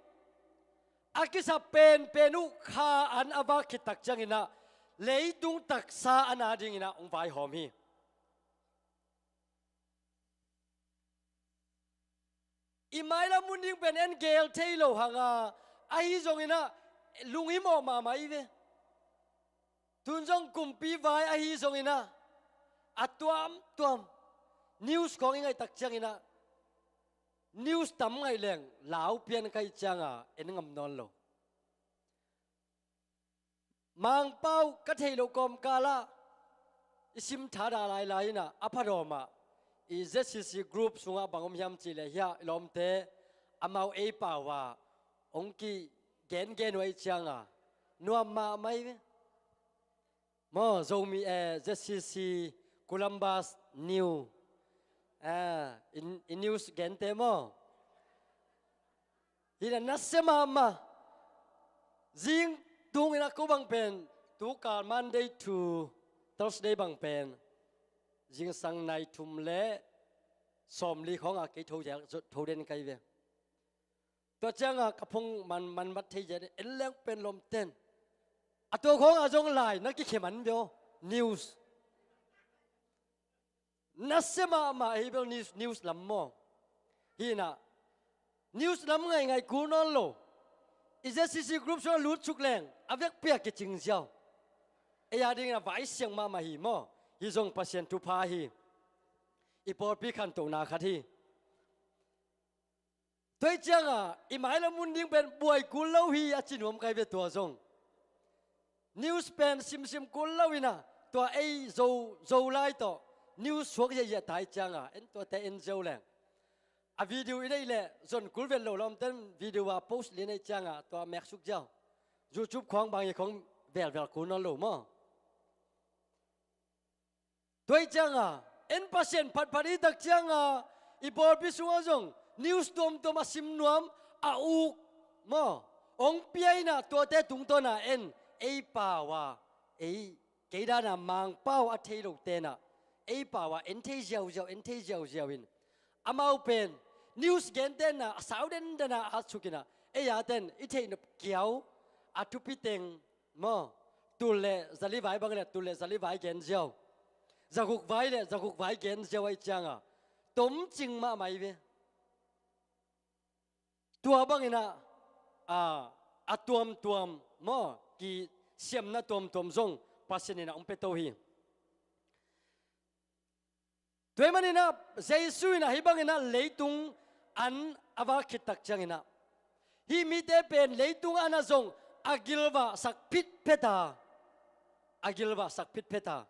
a kisap penpen uh kha an a vak khit tak ciangin ah, leitung taksa an adingin ah hong vaihawm hi. I mailam mun ding pen en gel thei lo hang a, ahi zongin ah lunghimawh mahmah i ve. Tun zong kumpi vai ahi zongin ah, a tuamtuam news khawng i ngaih tak ciangin ah, news tam ngaih leng lau pian ka hih cianga en ngam nawn lo. Mangpau ka theih loh kawmkalah i sim thadah lailai in ah, a phadawmah i Z C C group sungah bang om hiam cih leh hiah i lawmte amau ei pau a hong kigengen uh ahih cianga nuam mahmah i ve. Maw, Zomi, eh, Z C C Columbus New, eh, i, i news gente maw. Hi in ah nasia mahmah. Zing tungin ah ko bang pen, tukal Monday to Thursday bang pen zingsang nai thum le sawmli khawngah kei tho, tho den ka hi ve. Tua cianga ka phone man, man mat thei zia en leng pen lawmten. A tua khawngah zong lai na kikhia man ve aw. News. Nasia mahmah hi bel news, news lam maw. Hi in ah news lam ngaingai kul nawn lo. I Z C C group sungah lut suk leng a vekpi-a kicing ziau. Ei adingin ah vaisiang mahmah hi maw. Hi zong Pasian thupha hi. I pawlpi khantohna khat hi. Tua ahih cianga i mailam mun ding pen buai kul lo hi a ci nuam ka hi ve tua zong. News pen simsim kul lo in ah tua ei Zo, Zolai tawh news suak ziahziah ta ahih cianga en tuate en ziau leng. A video i neih leh zon kul vet lo lawmten video a post lian ahih cianga tua mek suk ziau. YouTube khawng bang hi khawng velvel kul nawn lo maw. Tua ahih cianga en Pasian phatphat i tak cianga i pawlpi sungah zong news tuamtuam a sim nuam, a uk maw, hong pia in ah tuate tungtawna en ei pau a, ei kei dana Mangpau a thei lote in ah ei pau a en thei ziauziau, en thei ziauziau in amau pen news gentena a sau dendena a suk in ah ei aten i theih nop kiau a thupi teng maw, tul le zali vai bang le tul le zali vai gen ziau, zaguk vai le zaguk vai gen ziau ahih cianga tomcing mahmah i ve. Tua bangin ah, a, a tuamtuam maw, kisiamna tuamtuam zong Pasian in ah hong pia to hi. Tua ahih manin ah Jesu in ah hih bangin ah leitung an a vak khit tak ciangin ah hih mite pen leitung an ah zong a gilvahsak phitphet a, a gilvahsak phitphet a,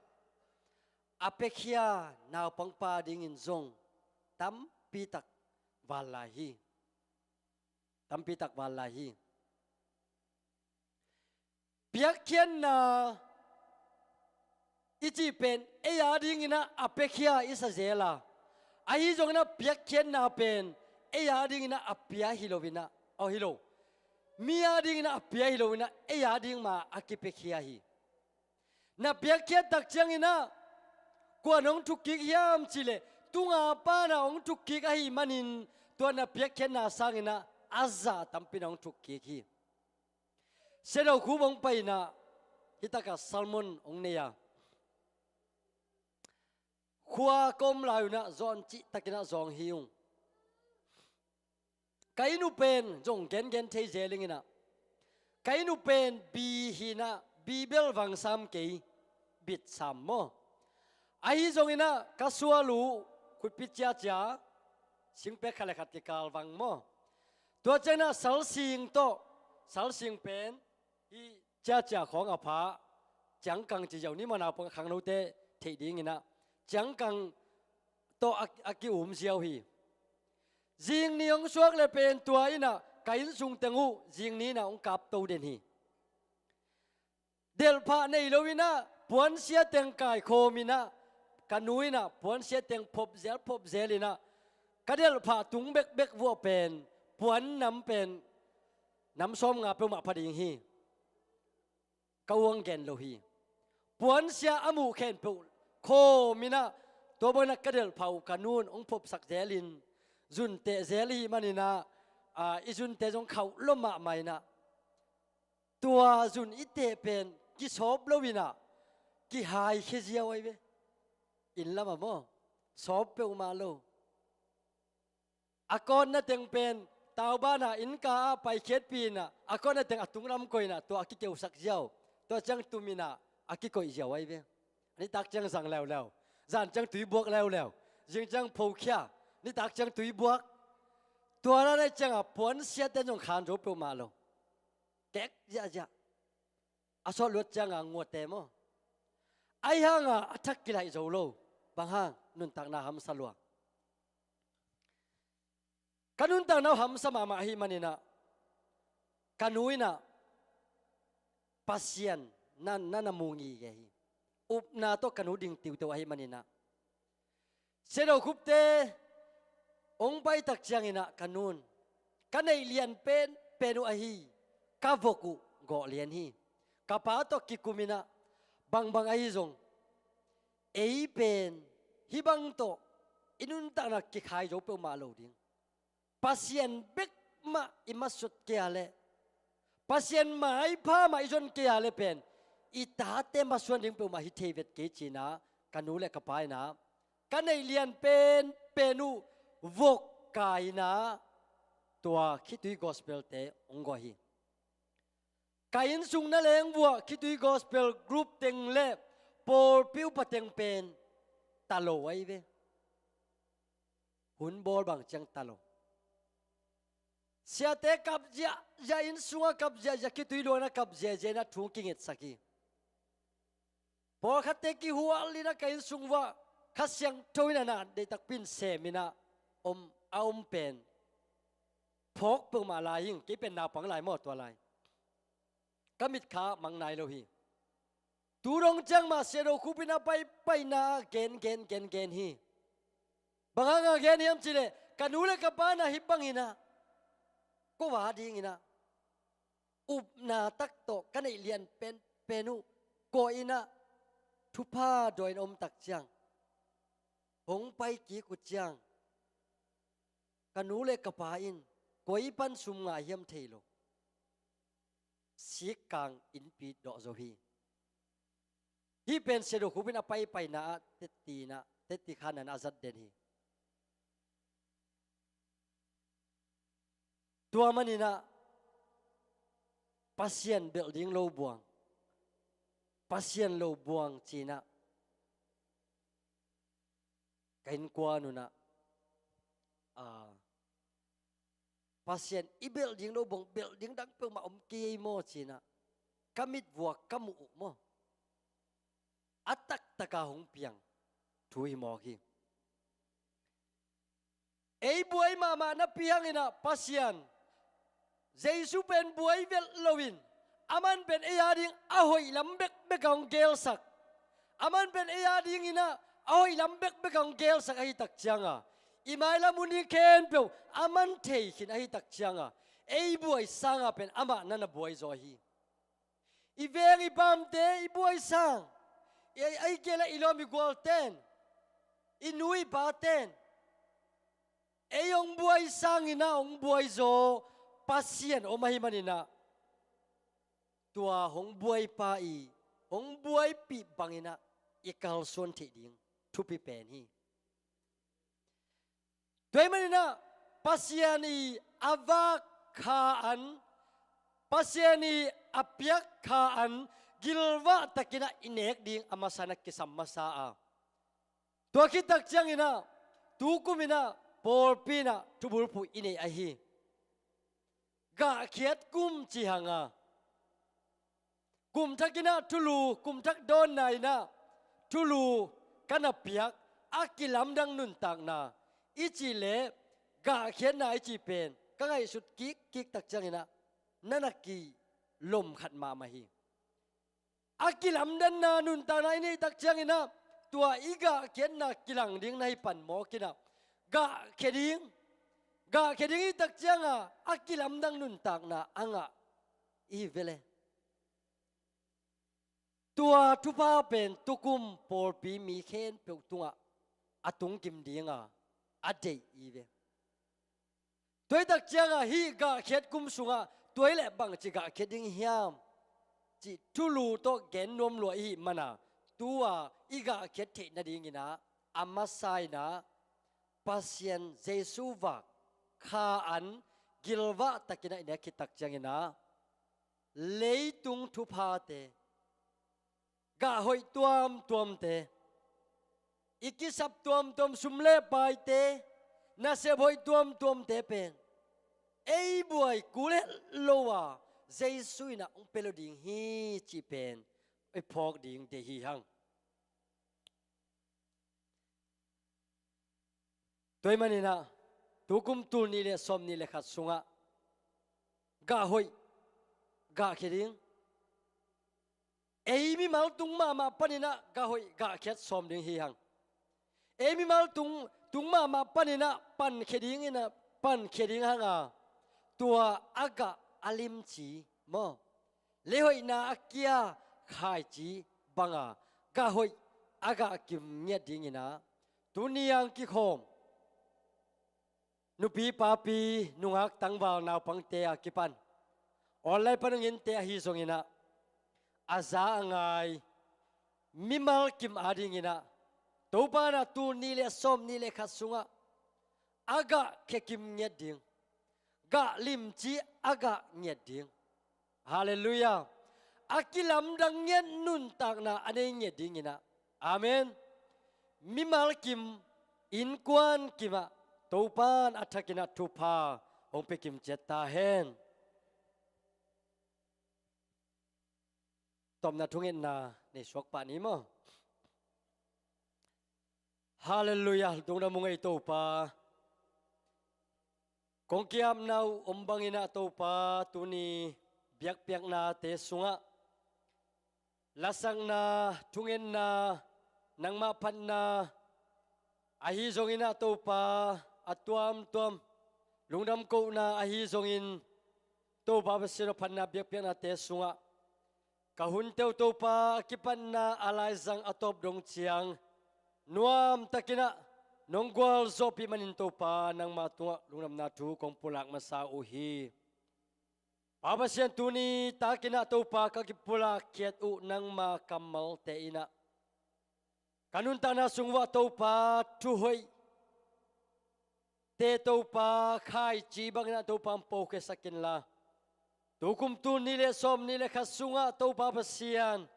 a piakhia naupangpa dingin zong tampi tak val lai hi. Tampi tak val lai hi. Piakkhiatna i cih pen ei adingin ah a piakhia i sa zel a, ahi zongin ah piakkhiatna pen ei adingin ah a pia hi loin ah, aw hi lo, mi adingin ah a pia hi loin ah ei ading ma a kipiakhia hi. Na piakkhiat tak ciangin ah kua in hong thukkik hiam cih leh tunga pa in ah hong thukkik ahih manin tua na piakkhiatna sangin ah a zah tampi in ah hong thukkik hi. Siado Khup hong pai inah, hih takah sermon hong nei a, khua ka om lai unah zawn cihtakinah zawng hi ung. Ka inn uh pen zong gengen thei zel inginah, ka inn uh pen bi hinah, bi bel vang sam kei, bit sam maw. Ahi zonginah ka sual uh khutpi ciacia, singpek khat le khat kikal vang maw. Tua cianginah salsing tawh, salsing pen hih ciacia khawng a pha, ciangkang ci ziau ni maw, naupang khangnote theih dinginah ciangkang tawh a, a ki-um ziau hi. Zingni hong suak le pen tua inah ka inn sung teng uh zingni inah hong kapto den hi. Delhphah nei lo inah puansia teng kaikhawm inah, ka nu inah puansia teng phopzel phopzel inah, ka delhphah tung bekbek vuah pen puan nam pen nam sawmnga peuhmah pha ding hi. Ka uang gen lo hi. Puansia a muh khempeuh khawm inah, tua bang inah ka delhphah uh ka nu in hong phopsak zelin, zunteh zel ihi maninah, a, i zunte zong khauh lo mahmah inah, tua zun i teh pen kisawp lo inah, kihaikhia ziau ahi ve. Inn lamah maw, sawp peuhmah lo. A kawtna teng pen taubanah innka ah paikhiatpih inah, a kawtna teng a tunglam koih inah tua a kikeusak ziau. Tua ciang tum inah a kikoih ziau ahi ve. Nitak ciang zang leuleu, zan ciang tui buak leuleu, zing ciang phokhia, nitak ciang tui buak. Tua dan ahi ciangah puansiate zong khan zo peuhmah lo. Kek ziahziah. A sawt luat cianga nguate maw. Ahi hanga a thak kilaih zo lo. Bang hang? Nuntakna hamsa lua. Ka nuntakna uh hamsa mahmah ahi maninah, ka nu inah Pasian na, na, na mu ngige hi. Upna tawh ka nu ding tiuteu ahi maninah, Siado Khupte hong paitak cianginah ka nu in, ka neih lian penpen uh ahi ka vok uh gawh lian hi. Ka pa tawh kikum inah, bangbang ahi zong ei pen hih bang tawh i nuntakna kikhai zo peuhmah lo ding. Pasian bek mah i masuan kei a leh, Pasian maipha mah i zon kei a leh pen i tate masuan ding peuhmah hi thei vet kei cinah, ka nu le ka pa inah ka neih lian penpen uh vok kai inah tua khitui gospel-te hong gawh hi. Ka inn sung na leng vuah khitui gospel group teng le pawlpi upa teng pen ta lo ahi ve. Hun bawl bang ciang ta lo. Siate kap ziahziah, inn sungah kap ziahziah, khitui luanah kap ziahziah inah thu kingetsak hi. Pawlkhatte kihual inah ka inn sung vuah Kha Siangtho inah na deihtakpi in sem inah om, a om pen phawk peuhmah lai ing. Kei pen naupang lai maw tua lai. Ka mitkha mang nai lo hi. Tu dong ciang mah Siado Khup in a paipaina ah gen, gen, gen, gen hi. Bang hanga gen hiam cihleh, ka nu le ka pa inah hih bang inah, ko a ding inah upna tak tawh ka neih lian penpen uh kawh inah thupha dawi in om tak ciang, hong pai kik uh ciang, ka nu le ka pa in koi pan sum ngah hiam thei lo. Sikkang innpi dawh zo hi. Hih pen Siado Khup in a paipaina ah tetti inah, tetti khan inah a zat den hi. Tua man inah Pasian belh ding lo buang, Pasian lo buang ci inah ka innkuan un ah, a, Pasian i belh ding lo buang, belh ding dang peuhmah om kei ei maw ci inah ka mit vuak ka muh uh maw, a taktaka hong piang thu hi mawk hi. Ei buai mahmah napi hang inah Pasian, Jesu pen buai velh loin, aman pen ei a ding a hoih lam bekbek a hong gelsak, aman pen ei a ding inah a hoih lam bekbek a hong gelsak ahi tak cianga, i mailam hun ding khempeuh aman thei khin ahi tak cianga, ei buai sanga pen amah na na buai zaw hi. I veng i pamte i buai sang, i, a, a, i kei le i lawm i gualten, i nu i paten ei hong buai sang inah hong buai zaw Pasian om ahi man inah, tua hong buaipa i hong buaipih bangin ah i kalsuan theih ding thupi pen hi. Tua ahih manin ah Pasian i a vak kha an, Pasian i a piak kha an gilvah takin ah i nek ding a masa in ah kisam masa a, tua khit tak ciangin ah tukum in ah pawlpi in ah thubulphuh i nei ahi. Gahkhiat kum ci hang a, kum thak in ah thulu, kum thak dawnna in ah thulu ka na piak a kilamdang nuntakna i cih leh gahkhiatna i cih pen ka ngaihsut kikkik tak ciangin ah na na kilom khat mahmah hi. A kilamdanna nuntakna i neih tak ciangin ah tua i gahkhiatna kilang ding na hi pan mawk in ah gahkhia ding, gahkhia ding i tak ciang a a kilamdang nuntakna a ngah i hi ve le. Tua thupha pen tukum pawlpi mi khempeuh tungah a tungkim ding a a deih i hi ve. Tua i tak ciang a hih gahkhiat kum sungah tua i leh bangci gahkhiat ding hiam cih thulu tawh gen nuam lua i hih man a, tu a i gahkhiat theih nadingin ah a masa in ah Pasian Jesu vak kha an gilvah takin ah i nek khit tak ciangin ah leitung thuphate, gah hoih tuamtuamte, i kisap tuamtuam, sum le paite, nasep hoih tuamtuamte pen ei buai kul het lo a Jesu in ah hong pia lo ding hi cih pen i phawk ding deih hi hang. Tua ahih manin ah tukum tul nih le sawm nih le khat sungah gah hoih gahkhia ding, ei mimal tung mahmah panin ah gah hoih gahkhiat sawm ding hi hang. Ei mimal tung, tung mahmah panin ah pankhia dingin ah pankhia ding hang a, tua a gah a limci maw, leihoihna a kia khaici bang a gah hoih a gah kim ngiat dingin ah tuni a hong kikhawm nupi papi, nungak tangval naupangte a kipan online pan hong ente ahi zongin ah a za a ngai mimal kim adingin ah Topa in ah tul nih le sawm nih le khat sungah a gahkhia kim ngiat ding, gah limci a gah ngiat ding. Halleluiah. A kilamdang ngiat nuntakna a nei ngiat dingin ah, amen, mimal kim, innkuan kim ah Topa in a thakin ah thupha hong pia kim ciat ta hen. Tawpna thungetna nei suak pah ni maw? Halleluiah. Lungdam ung ei Topa. Kong ki-apna uh om bangin ah Topa, tuni biakpiaknate sungah lasakna, thungetna, nangmah phatna ahi zongin ah Topa, a tuamtuam lungdam kohna ahi zongin Topa Pasian aw, phatna biakpiaknate sungah ka hunte uh Topa, a kipatna a laizang a tawp dong ciang nuamtakin ah nong gualzawhpih manin Topa, nangma tungah lungdamna thu kong pulak masa uh hi. Pa Pasian, tuni takin ah Topa, ka kipulak khiat uh nangma kammalte in ah ka nuntakna sung uah Topa, thuhoihte Topa, khaici bangin ah Topa hong pokhiasak inla, tukum tul nih le sawm nih le khat sungah Topa Pasian,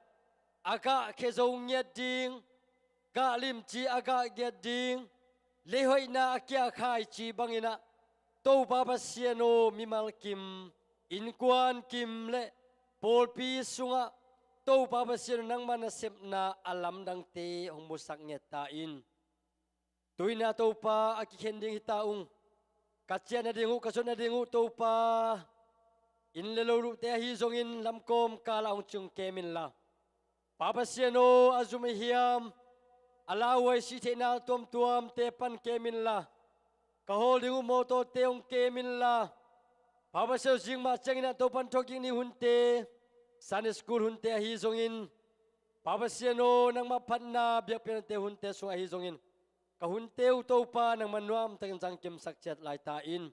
a gahkhia zo ngiat ding, gah limci a gah ngiat ding, leihoihna a kia khaici bangin ah Topa Pasian aw, mimal kim, innkuan kim le pawlpi sungah Topa Pasian aw, nangma nasepna a lamdangte hong musak ngiat ta in. Tu-in ah Topa, a kikhen ding hi ta ung. Ka ciah nading uh, ka zuat nading uh Topa, inn le lo luhte ahi zongin lamkawm kalah hong cing kem inla, Pa Pasian aw, a zum a hiam, a lauhuai sih theihna tuamtuamte pan kem inla, ka hawl ding uh mawtawte hong kem inla, Pa Pasian aw, zing mah ciangin ah Topa, thawhkik ni hunte, Sunday school hunte ahi zongin, Pa Pasian aw, nangmah phatna biakpiaknate hunte sung ahi zongin, ka hunte uh Topa, nangmah nuamtakin zangkimsak ciat lai ta in.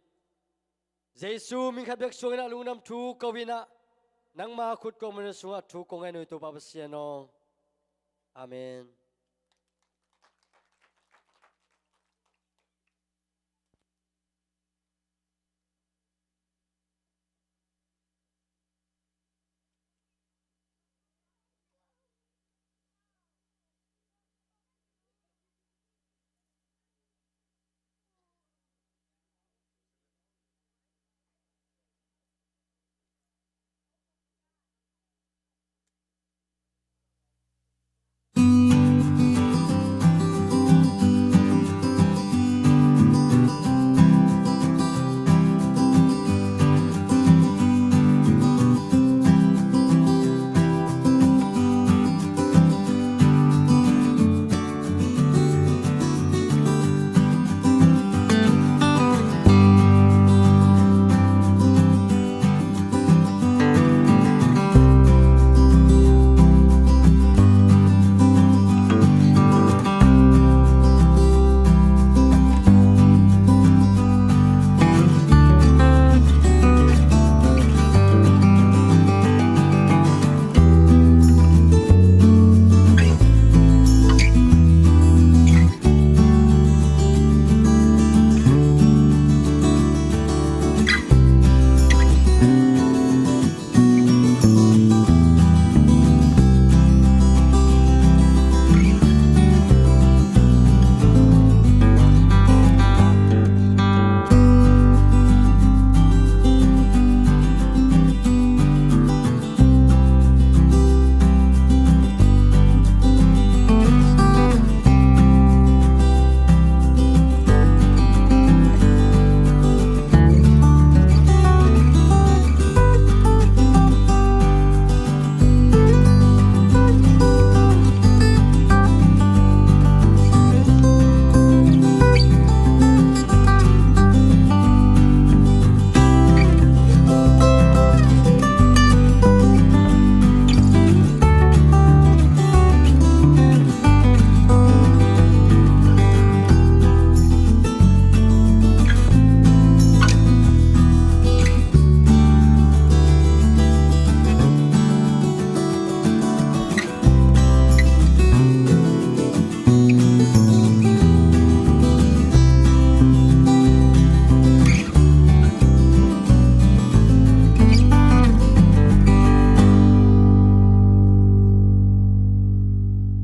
Jesu min khat bek suangin ah lungdam thu ko-in ah, Nangma khut kong mawhna sungah thu kong ngen uh hi Topa Pasian aw. Amen.